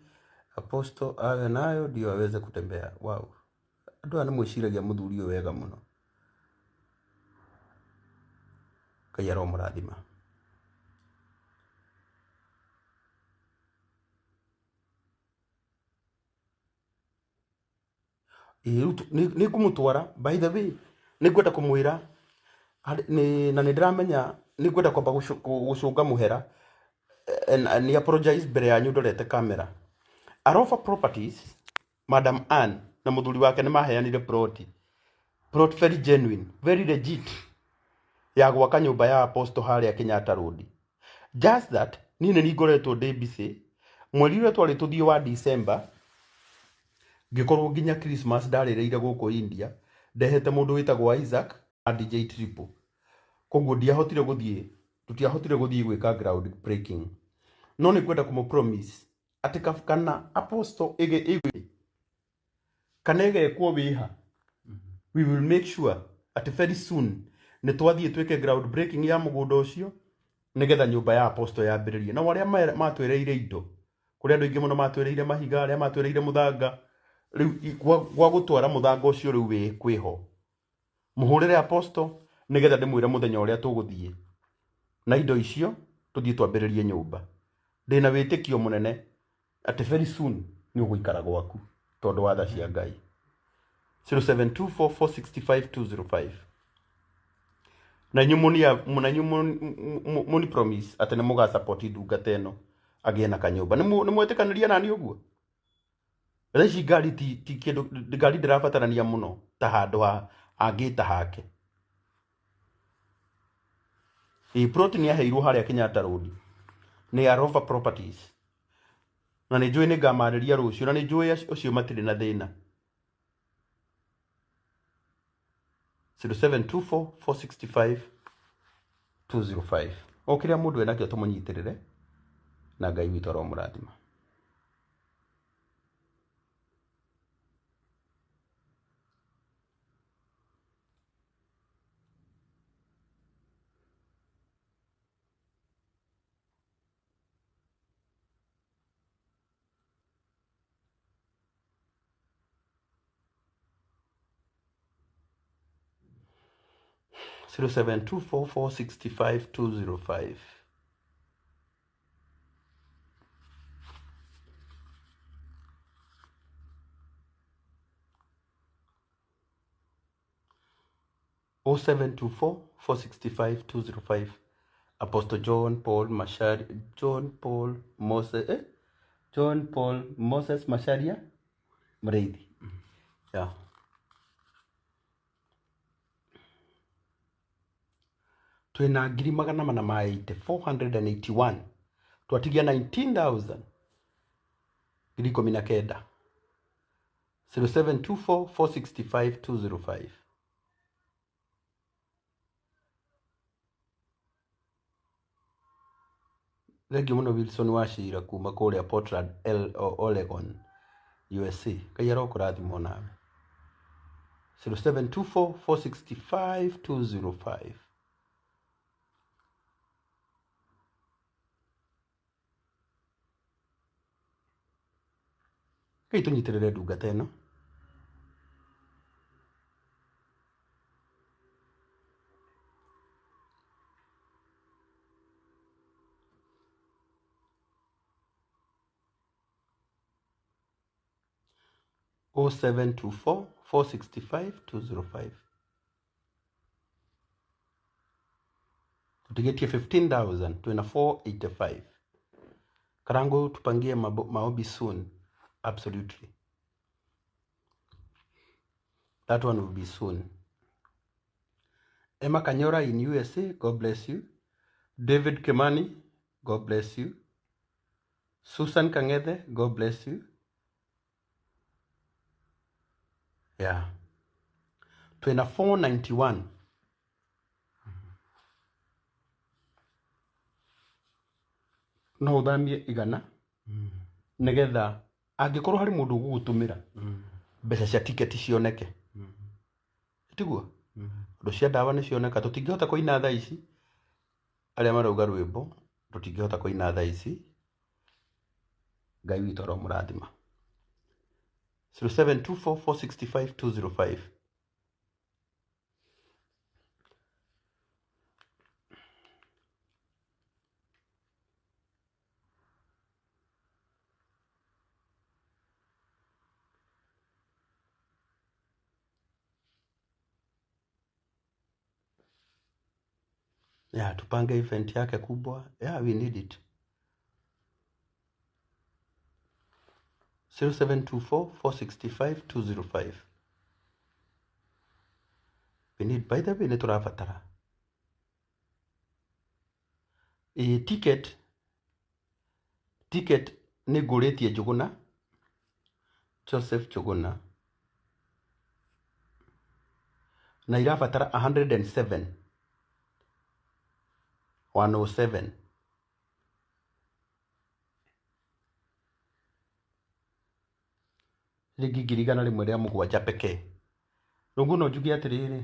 S1: apostle awe nayo ndio aweze kutembea. Wow, andũ aya nĩ mwĩciragia mũthuri ũyũ wega mũno. Ngai aromũrathima. Nĩ ngũmũtwara, by the way nĩ ngwenda kũmwĩra na nĩ ndĩramenya nĩ ngwenda kwamba gũcũnga mũhera nĩ apologize mbere yanyu ndorete kamera. Arofa Properties, Madam Ann na mũthuri wake nĩ maheanire plot very genuine, very legit ya gwaka nyũmba ya apostle harĩa Kenyatta Road. Just that niĩ nĩ ngoretwo ndĩ busy mweri ũrĩa twarĩ tũthiĩ wa December, ngĩkorwo nginya Christmas ndarĩrĩire gũkũ India ndehete mũndũ wĩtagwo Isaac na DJ Triple, koguo ndiahotire gũthiĩ, tũtiahotire gũthiĩ gwĩka ground breaking. No nĩ ngwenda kũmũ promise atĩ kana apostle ĩgĩ kana ĩgekwo wĩha, we will make sure atĩ very soon nĩ twathiĩ twĩke ground breaking ya mũgũnda ũcio nĩgetha nyũmba ya apostle yambĩrĩrie. Na arĩa matwĩrĩire indo, kũrĩ andũ aingĩ mũno matwĩrĩire mahiga, arĩa matwĩrĩire mũthanga, rĩu gwa gũtwara mũthanga ũcio rĩu wĩ kwĩho mũhũrĩre apostle nĩgetha ndĩmwĩre mũthenya ũrĩa tũgũthiĩ na indo icio tũthiĩ twambĩrĩrie nyũmba. Ndĩna wĩtĩkio mũnene atĩ very soon nĩ ũgũikara gwaku tondũ wa tha cia Ngai. 0724465205. Na inyuĩ mũni promise atĩ nĩ mũga support ndungata ĩno agĩe na kanyũmba. Nĩ mwetĩkanĩria nani ũguo? Thaa ici ngari ti kĩndũ, ngari ndĩrabatarania mũno ta handũ ha angĩta hake. Ĩ plot nĩ aheirwo harĩa Kenyatta Road nĩ ya Rover Properties, na nĩ njũĩ nĩ ngamarĩria rũciũ, na nĩ njũĩ ũcio matirĩ na thĩna. 0724 465 205. O kĩrĩa mũndũ enakĩo tũmũnyitĩrĩre, na Ngai witũ aromũrathima. 0724465205. 0724 465 205. Apostle John Paul Mashari, John Paul Moses, John Paul Moses Macharia Mreithi. Yeah. Twina ngiri magana mana ma 80, 481. Twatigia 19,000. Ngiri ikũmi na kenda. 0724 465 205. Thengiũ mũno Wilson Wachira kuma kũrĩa Portland, Oregon, USA. Ngai arokũrathima nawe. 0724 465 205. Ngai tũnyitĩrĩre ndungata ĩno. 0724 465 205. Tutigetie 15,000 twina 485. Karangu tupangie maombi soon. Absolutely. That one will be soon. Emma Kanyora in USA, God bless you. David Kimani, God bless you. Susan Kangethe, God bless you. Yeah. Twina 491. No uthamie igana nigetha angĩkorwo harĩ mũndũ ũgũgũtũmĩra mbeca cia tiketi cioneke. Tiguo? Ũndũ cia ndawa nĩ cioneka, tũtingĩhota kũina thaa ici. Arĩa marauga rwĩmbo tũtingĩhota kũina thaa ici. Ngai witũ aromũrathima. 0724 465 205. Yeah, tupange event yake kubwa. Yeah, we need it. 0724 465 205. We need, by the way, nĩ tũrabatara ticket nĩ ngũrĩtie Njũgũna, Joseph Njũgũna, na irabatara 107, 107. Ciringi ngiri igana rĩmwe rĩa mũgwanja pekee. Rũngũ no njuge atĩrĩrĩ,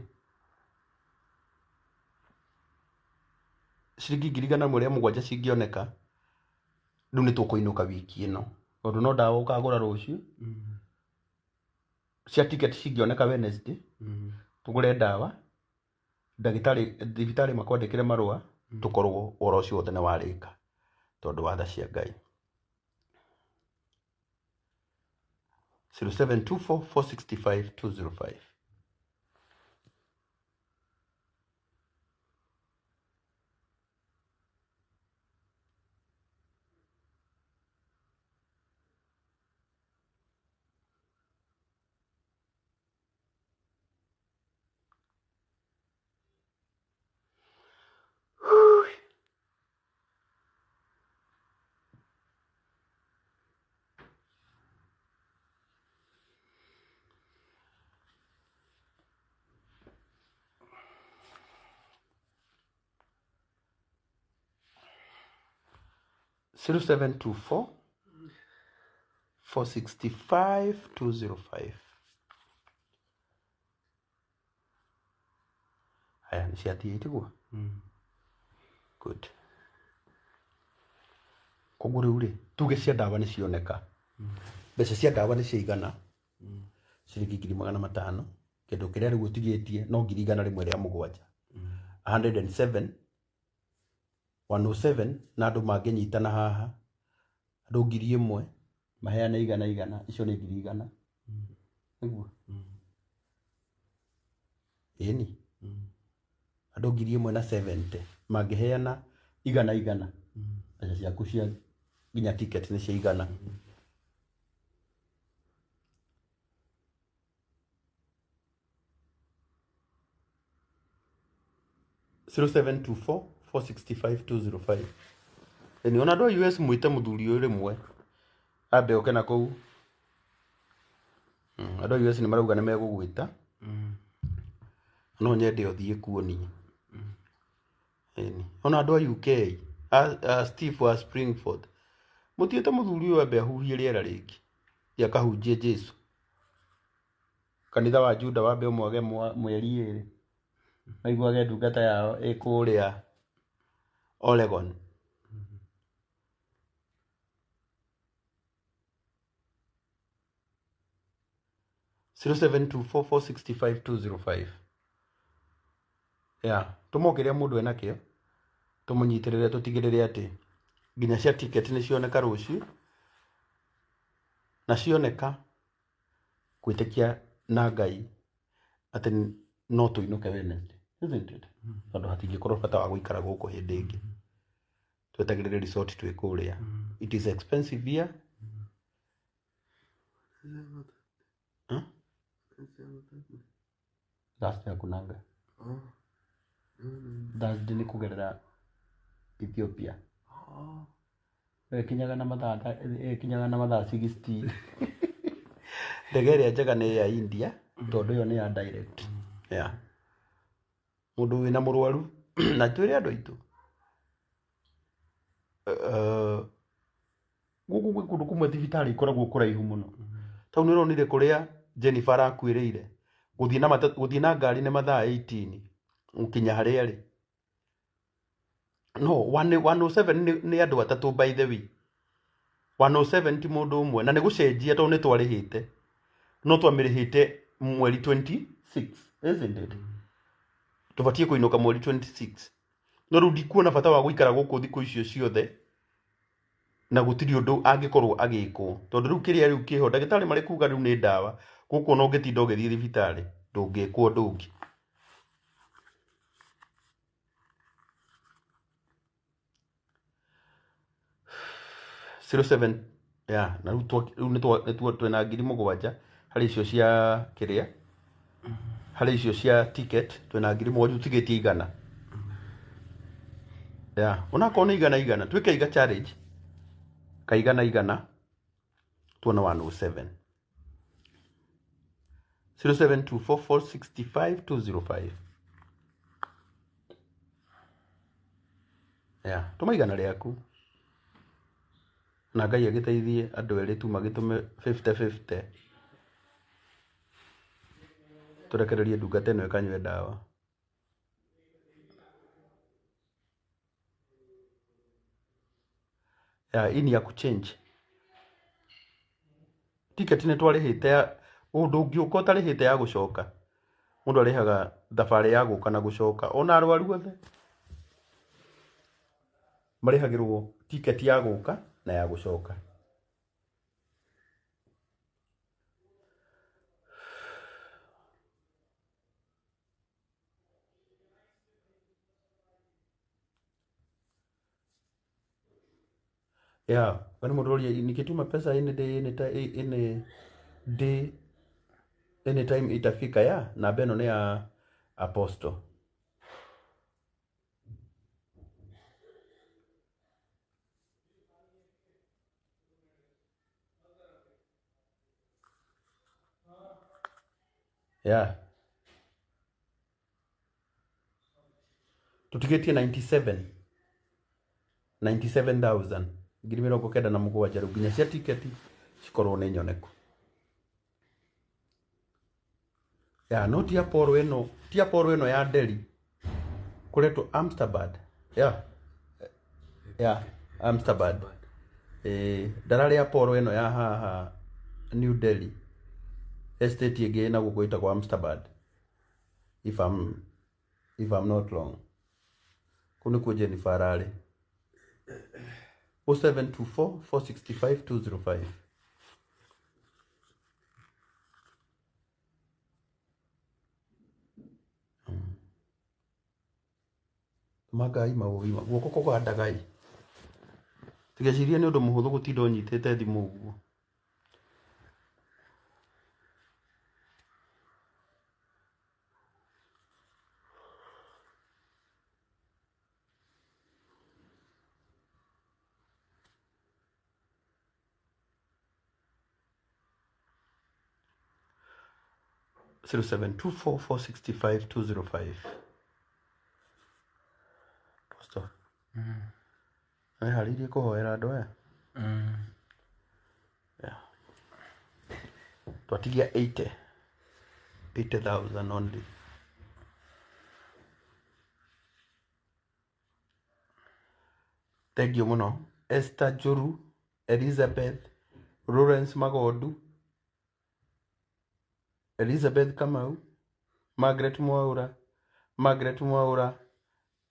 S1: ciringi ngiri igana rĩmwe rĩa mũgwanja cingĩoneka, rĩu nĩ tũkũinũka wiki ĩno, tondũ no ndawa ũkagũra rũciũ. Cia ticket cingĩoneka Wednesday, tũgũre ndawa, ndagĩtarĩ thibitarĩ makwandĩkĩre marũa, tũkorwo ũhoro ũcio wothe nĩ warĩka. Tondũ wa tha cia Ngai. 0724 465 205. 0724 465 205. Haya, nĩ ciathiĩ tiguo? Good. Koguo rĩu rĩ, tuge cia ndawa nĩ cioneka. Mbeca cia ndawa nĩ ciaigana ciringi 500,000. Kĩndũ kĩrĩa rĩu ũtigĩtie no 107,000. 107 107 na andũ mangĩnyitana haha andũ 1,000 maheane igana igana, icio nĩ 100,000. Nĩguo? Ĩni. Andũ 1,070 mangĩheana igana igana, mbeca ciaku cia nginya ticket nĩ cia igana. 0724 465 205. Ĩni ona andũ a US mwĩte mũthuri ũyũ rĩmwe ambe oke na kũu. Andũ a US nĩ marauga nĩ megũgwĩta. No nyende ũthiĩ kuo niĩ. Ĩni ona andũ a UK, a Steve wa Springford, mũtiĩte mũthuri ũyũ ambe ahuhie rĩera rĩngĩ, thiĩ akahunjie Jesu. Kanitha wa Juda wambe ũmwage mweri ĩrĩ, maiguage ndungata yao ĩ kũrĩa Oregon. 0724 465 205. Yeah, tũma kĩrĩa mũndũ enakĩo tũmũnyitĩrĩre, tũtigĩrĩre atĩ nginya cia ticket nĩ cioneka rũciũ, na cioneka gwĩtĩkia na Ngai atĩ no tũinũke Wednesday, isn't it? Tondũ hatingĩkorwo bata wa gũikara gũkũ hĩndĩ ĩngĩ, twetagĩrĩre resort twĩ kũrĩa. It is expensive here. Huh? Thursday hakunanga. Thursday nĩ kũgerera Ethiopia. Ĩkinyaga na mathaa ĩkinyaga na mathaa 60. Ndege ĩrĩa njega nĩ ya India tondũ ĩyo nĩ ya direct. Yeah. Mũndũ wĩna mũrwaru na twĩre andũ aitũ gũkũ gwĩ kũndũ kũmwe thibitarĩ ikoragwo kũraihu mũno. Tau nĩ ũronire kũrĩa Jennifer arakuĩrĩire, gũthiĩ na gũthiĩ na ngari nĩ mathaa 18 gũkinya harĩa arĩ. No 107 nĩ andũ atatũ, by the way. 107 ti mũndũ ũmwe, na nĩ gũcenjia tondũ nĩ twarĩhĩte, no twamĩrĩhĩte mweri 26, isn't it? Tũbatiĩ kũinũka mweri 26, no rĩu ndikuona bata wa gũikara gũkũ thikũ icio ciothe na gũtirĩ ũndũ angĩkorwo agĩkwo, tondũ rĩu kĩrĩa rĩu kĩho ndagĩtarĩ marĩ kuga rĩu nĩ ndawa. Gũkũ ona ũngĩtinda ũgĩthiĩ thibitarĩ ndũngĩkwo ũndũ ũngĩ. 07, yeah, na rĩu rĩu nĩ twĩna 7,000 harĩ icio cia kĩrĩa, harĩ icio cia ticket twĩna 7,000, tũtigĩtie 100. Yeah, onakorwo nĩ igana igana, twĩke iga challenge ka igana igana, tuone 107. 0724 465 205. Yeah, tũma 100 rĩaku na Ngai agĩteithie andũ erĩ tu magĩtũme 50-50, tũrekererie ndungata ĩno ĩkanyue ndawa. Yeah, hii ni ya kuchange ticket. Nĩ twarĩhĩte ya ũndũ ũngĩũka ũtarĩhĩte ya gũcoka. Mũndũ arĩhaga thabarĩ ya gũka na gũcoka, ona arwaru othe marĩhagĩrwo. Tiketi ya gũka na ya gũcoka. Yeah, kwani mũndũ ũria nikituma pesa any day any any day anytime itafika ya namba ĩno nĩ ya Apostle. Yeah. Tutigetie 97 97,000 97,000 rĩu nginya cia tiketi cikorwo nĩ nyoneku. Ya no ti Apollo ĩno, ti Apollo ĩno ya Delhi kũretwo Amsterdam. Ya ya Amsterdam. Ndararĩ Apollo ĩno ya haha New Delhi estate ĩngĩ na gũkũ ĩtagwo Amsterdam if I'm not wrong. Kũu nĩkuo Jennifer ararĩ. 0724 465 205. Magai maũgima guoko kũgandagai tigecirie nĩ ũndũ mũhũthũ gũtinda ũnyitĩte thimũ ũguo. 0724 465 205. Pastor. Nĩharĩirie kũhoera andũ aya? Yeah. Twatigia 80 80,000 only. Thank you mũno Esther Njuru, Elizabeth Lawrence Magondu, Elizabeth Kamau, Margaret Mwaura, Margaret Mwaura,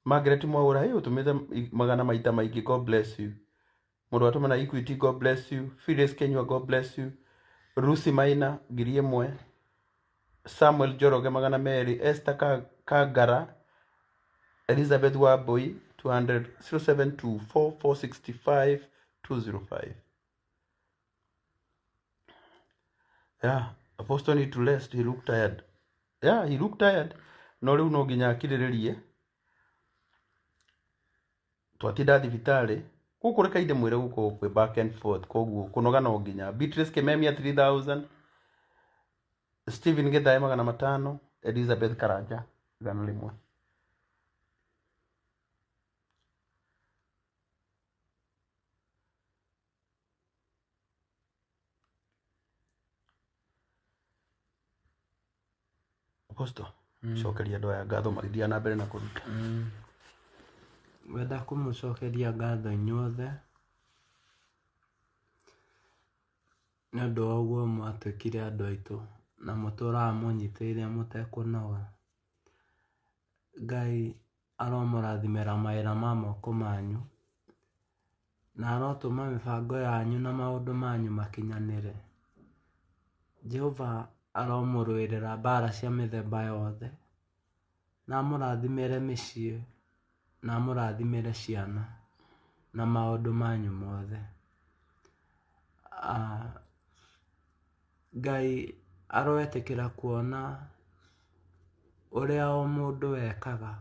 S1: Margaret Mwaura, hey, ũtũmĩte magana maita maingĩ, God bless you. Mũndũ watũma na Equity, God bless you. Phyllis Kenyua, God bless you. Lucy Maina, 1,000. Samuel Njoroge, 200. Esther Kangara, Elizabeth Wambui, 200. 0724 465 205. Yeah, Apostle need to rest. He looked tired. Yeah, he looked tired. No rĩu no nginya akirĩrĩrie. Twatinda thibitarĩ gũkũ reke inde mwĩre gũkũ kwĩ back and forth, koguo kũnoga no nginya. Beatrice Kimemia 3000, Stephen Githae 500, Elizabeth Karanja 100. Apostle, cokeria andũ aya ngatho magĩthiĩ na mbere na kũruta.
S2: Wenda kũmũcokeria ngatho inyuothe nĩ ũndũ wa ũguo mwatuĩkire andũ aitũ na mũtũraga mũnyitĩrĩire mũtekũnoga. Ngai aromũrathimĩra mawĩra ma moko manyu na arotũma mĩbango yanyu na maũndũ manyu makinyanĩre. Jehova aromũrũĩrĩra mbara cia mĩthemba yothe na amũrathimĩre mĩciĩ na amũrathimĩre ciana na maũndũ manyu mothe. Ngai aroetĩkĩra kuona ũrĩa o mũndũ ekaga,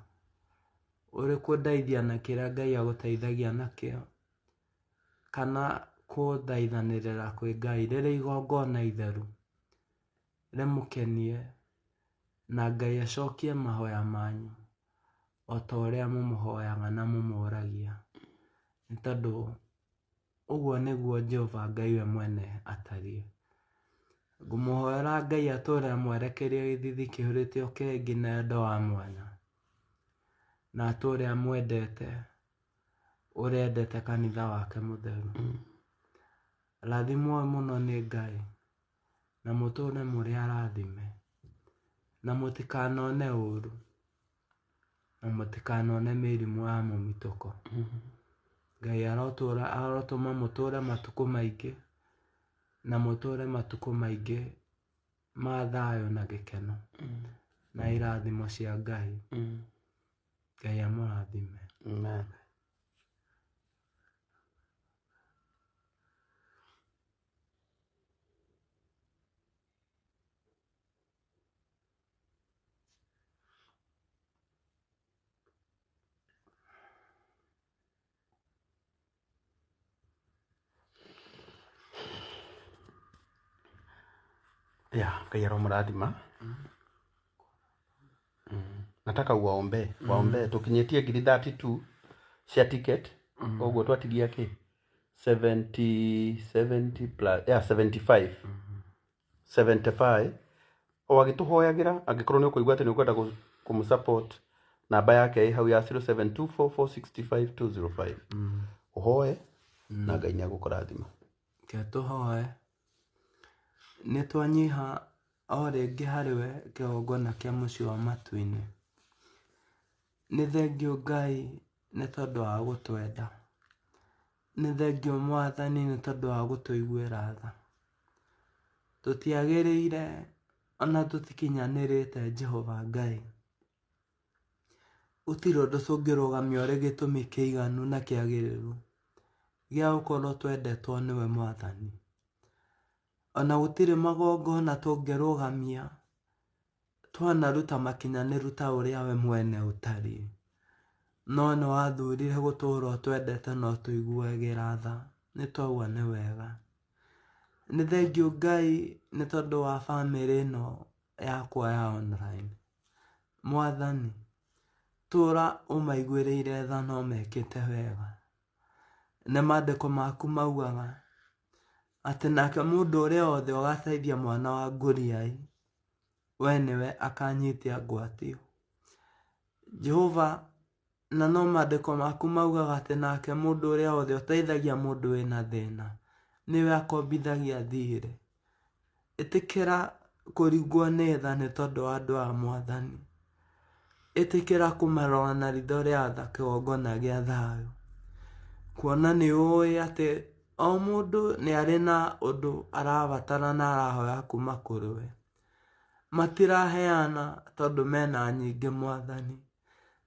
S2: ũrĩ kũndeithia na kĩrĩa Ngai agũteithagia nakĩo, kana kũthaithanĩrĩra kwĩ Ngai rĩrĩ igongona itheru rĩmũkenie na Ngai acokie mahoya manyu o ta ũrĩa mũmũhoyaga na mũmũragia, nĩ tondũ ũguo nĩguo Jehova Ngai we mwene atariĩ. Ngũmũhoera Ngai atũre amwerekerie gĩthithi kĩihũrĩte ũkengi na wendo wa mwanya, na atũre amwendete ũrĩa endete kanitha wake mũtheru. Rathimwo mũno nĩ Ngai na mũtũre mũrĩ arathime na mũtikanone ũru na mũtikanone mĩrimũ ya mũmitũko. Ngai arotũra arotũma mũtũre matukũ maingĩ na mũtũre matukũ maingĩ ma thayũ na gĩkeno na irathimo cia Ngai. Ngai amũrathime.
S1: Amen. Ya, Ngai aromũrathima. Nataka uwaombee, waombee tukinyĩtie ngiri 32 cia ticket koguo twatigia kĩ 70 70 plus yeah, 75 75 o agĩtũhoyagĩra angĩkorwo nĩ ũkũigua atĩ nĩ ũkwenda kũmũ-support namba yake ĩ hau ya 0724465205 ũhoe na Ngai nĩ agũkũrathima.
S2: Ke tũhoe. Nĩ twanyiha o rĩngĩ harĩ we kĩgongona kĩa mũciĩ wa matu-inĩ. Nĩ thengiũ Ngai nĩ tondũ wa gũtwenda. Nĩ thengiũ Mwathani nĩ tondũ wa gũtũiguĩra tha. Tũtiagĩrĩire ona tũtikinyanĩrĩte Jehova Ngai. Gũtirĩ ũndũ tũngĩrũgamia ũrĩ gĩtũmi kĩiganu na kĩagĩrĩru gĩa gũkorwo twendetwo nĩwe Mwathani. Ona gũtirĩ magongona tũngĩrũgamia twanaruta makinyanĩru ta ũrĩa we mwene ũtariĩ. No nĩ wathurire gũtũũra ũtwendete na ũtũiguagĩra tha. Nĩ twauga nĩ wega. Nĩ thengiũ Ngai nĩ tondũ wa bamĩrĩ ĩno yakwa ya online. Mwathani, tũra ũmaiguĩrĩire tha na ũmekĩte wega. Nĩ maandĩko maku maugaga atĩ nake mũndũ ũrĩa wothe ũgateithia mwana wa ngũriai, we nĩwe akanyitia ngwatio. Jehova, na no maandĩko maku maugaga atĩ nake mũndũ ũrĩa wothe ũteithagia mũndũ wĩna thĩna, nĩwe akombithagia thirĩ. Ĩtĩkĩra kũringwo nĩ tha nĩ tondũ wa andũ a Mwathani. Ĩtĩkĩra kũmarora na ritho rĩa tha kĩgongona gĩa thayũ. Kuona nĩ ũĩ atĩ o mũndũ nĩ arĩ na ũndũ arabatara na arahoya kuma kũrĩ we. Matiraheana tondũ mena nyingĩ Mwathani.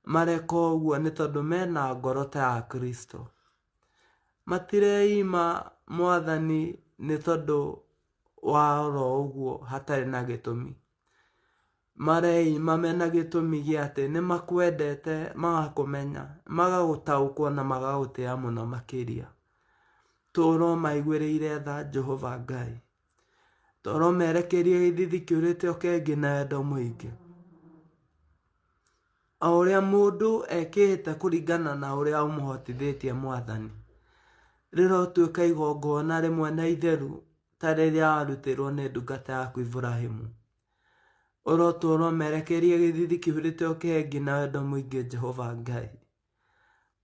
S2: Mareka ũguo nĩ tondũ mena ngoro ta ya Kristo. Matireima Mwathani nĩ tondũ wa oro ũguo hatarĩ na gĩtũmi. Mareima mena gĩtũmi gĩa atĩ nĩ makwendete, magakũmenya, magagũtaũkwo na magagũtĩa mũno makĩria. Tũũra ũmaiguĩrĩire tha Jehova Ngai. Tũũra ũmerekerie gĩthithi kĩũrĩte ũkengi na wendo mũingĩ. O ũrĩa mũndũ ekĩte kũringana na ũrĩa ũmũhotithĩtie Mwathani. Rĩrotuĩka igongona rĩmwe na itheru ta rĩrĩa warutĩrwo nĩ ndungata yaku Iburahĩmu. Ũrotũũra ũmerekerie gĩthithi kĩhurĩte ũkengi na wendo mũingĩ Jehova Ngai.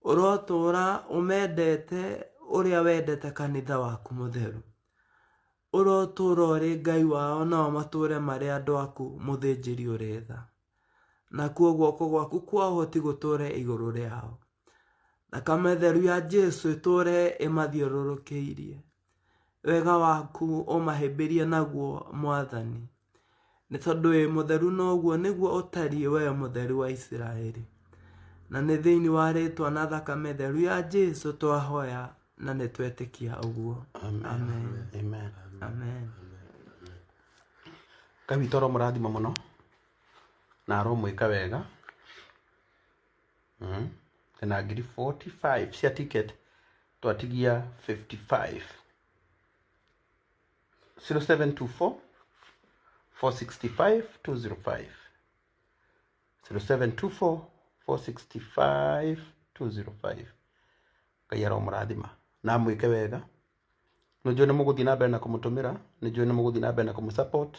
S2: Ũrotũũra ũmendete ũrĩa wendete kanitha waku mũtheru. Ũrotũũra ũrĩ Ngai wao nao matũũre marĩ andũ aku mũthĩnjĩri ũrĩ tha. Nakuo guoko gwaku kwa ũhoti gũtũũre igũrũ rĩao. Thakame theru ya Jesu ĩtũũre ĩmathiũrũrũkĩirie. Wega waku ũmahĩmbĩrie naguo Mwathani. Nĩ tondũ wĩ mũtheru noguo nĩguo ũtariĩ we mũtheru wa Isiraeli. Na nĩ thĩinĩ wa rĩtwa na thakame theru ya Jesu twahoya na nĩ twetĩkia ũguo.
S1: Amen.
S2: Amen.
S1: Amen.
S2: Amen.
S1: Ngai witũ aromũrathima mũno na aromwĩka wega. Na ngiri 45 cia ticket twatigia 55 0724 465 205 0724 465 205 Ngai aromũrathima na amwĩke wega. Nĩ njũĩ nĩ mũgũthiĩ na mbere na kũmũtũmĩra, nĩ njũĩ nĩ mũgũthiĩ na mbere na kũmũ-support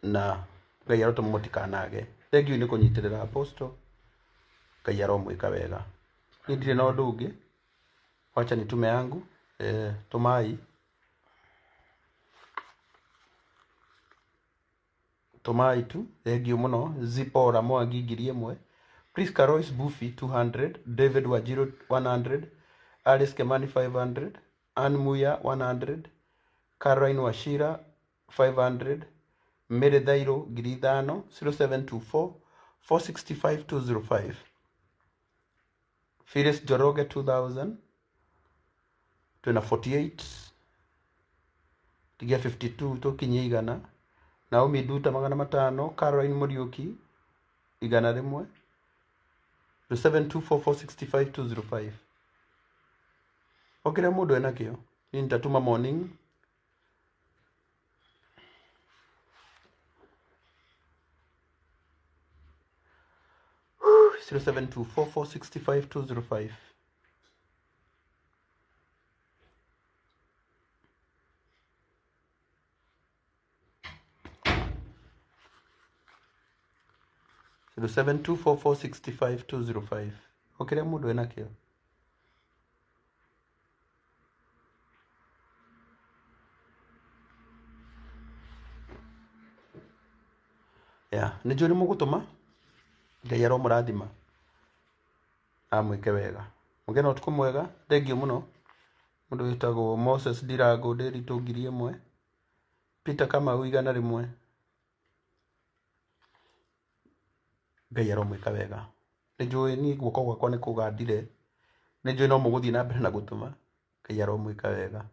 S1: na Ngai arotũma mũtikanage. Thengiũ nĩ kũnyitĩrĩra apostle. Ngai aromwĩka wega. Niĩ ndirĩ na ũndũ ũngĩ, wacha nitume yangu tũmai tũmai tu. Thengiũ mũno Zipora Mwangi 1000. Priska Royce Buffy 200, David Wajiro 100, Alice Kemani 500, Ann Muya 100, Caroline Wachira 500, Mary Thairo 5,000, 0724 465 205, Phyllis Njoroge 2000, twĩna 48 tigia 52 tũkinyie igana, Naomi Nduta 500, Caroline Mũriũki 100, 0724465205. O kĩrĩa mũndũ enakĩo, niĩ nitatuma morning. 0724465205. 0724465205. O kĩrĩa mũndũ enakĩo. Yeah, nĩ njũĩ nĩ mũgũtũma. Ngai aromũrathima, amwĩke wega. Mũgĩe na ũtukũ mwega. Thengiũ mũno. Mũndũ wĩtagwo Moses Ndirango Ndĩritũ 1,000, Peter Kamau 100. Ngai aromwĩka wega. Nĩ njũĩ niĩ guoko gwakwa nĩ kũgandire. Nĩ njũĩ no mũgũthiĩ na mbere na gũtũma. Ngai aromwĩka wega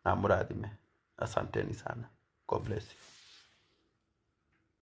S1: na amũrathime. Asanteni sana. God bless you.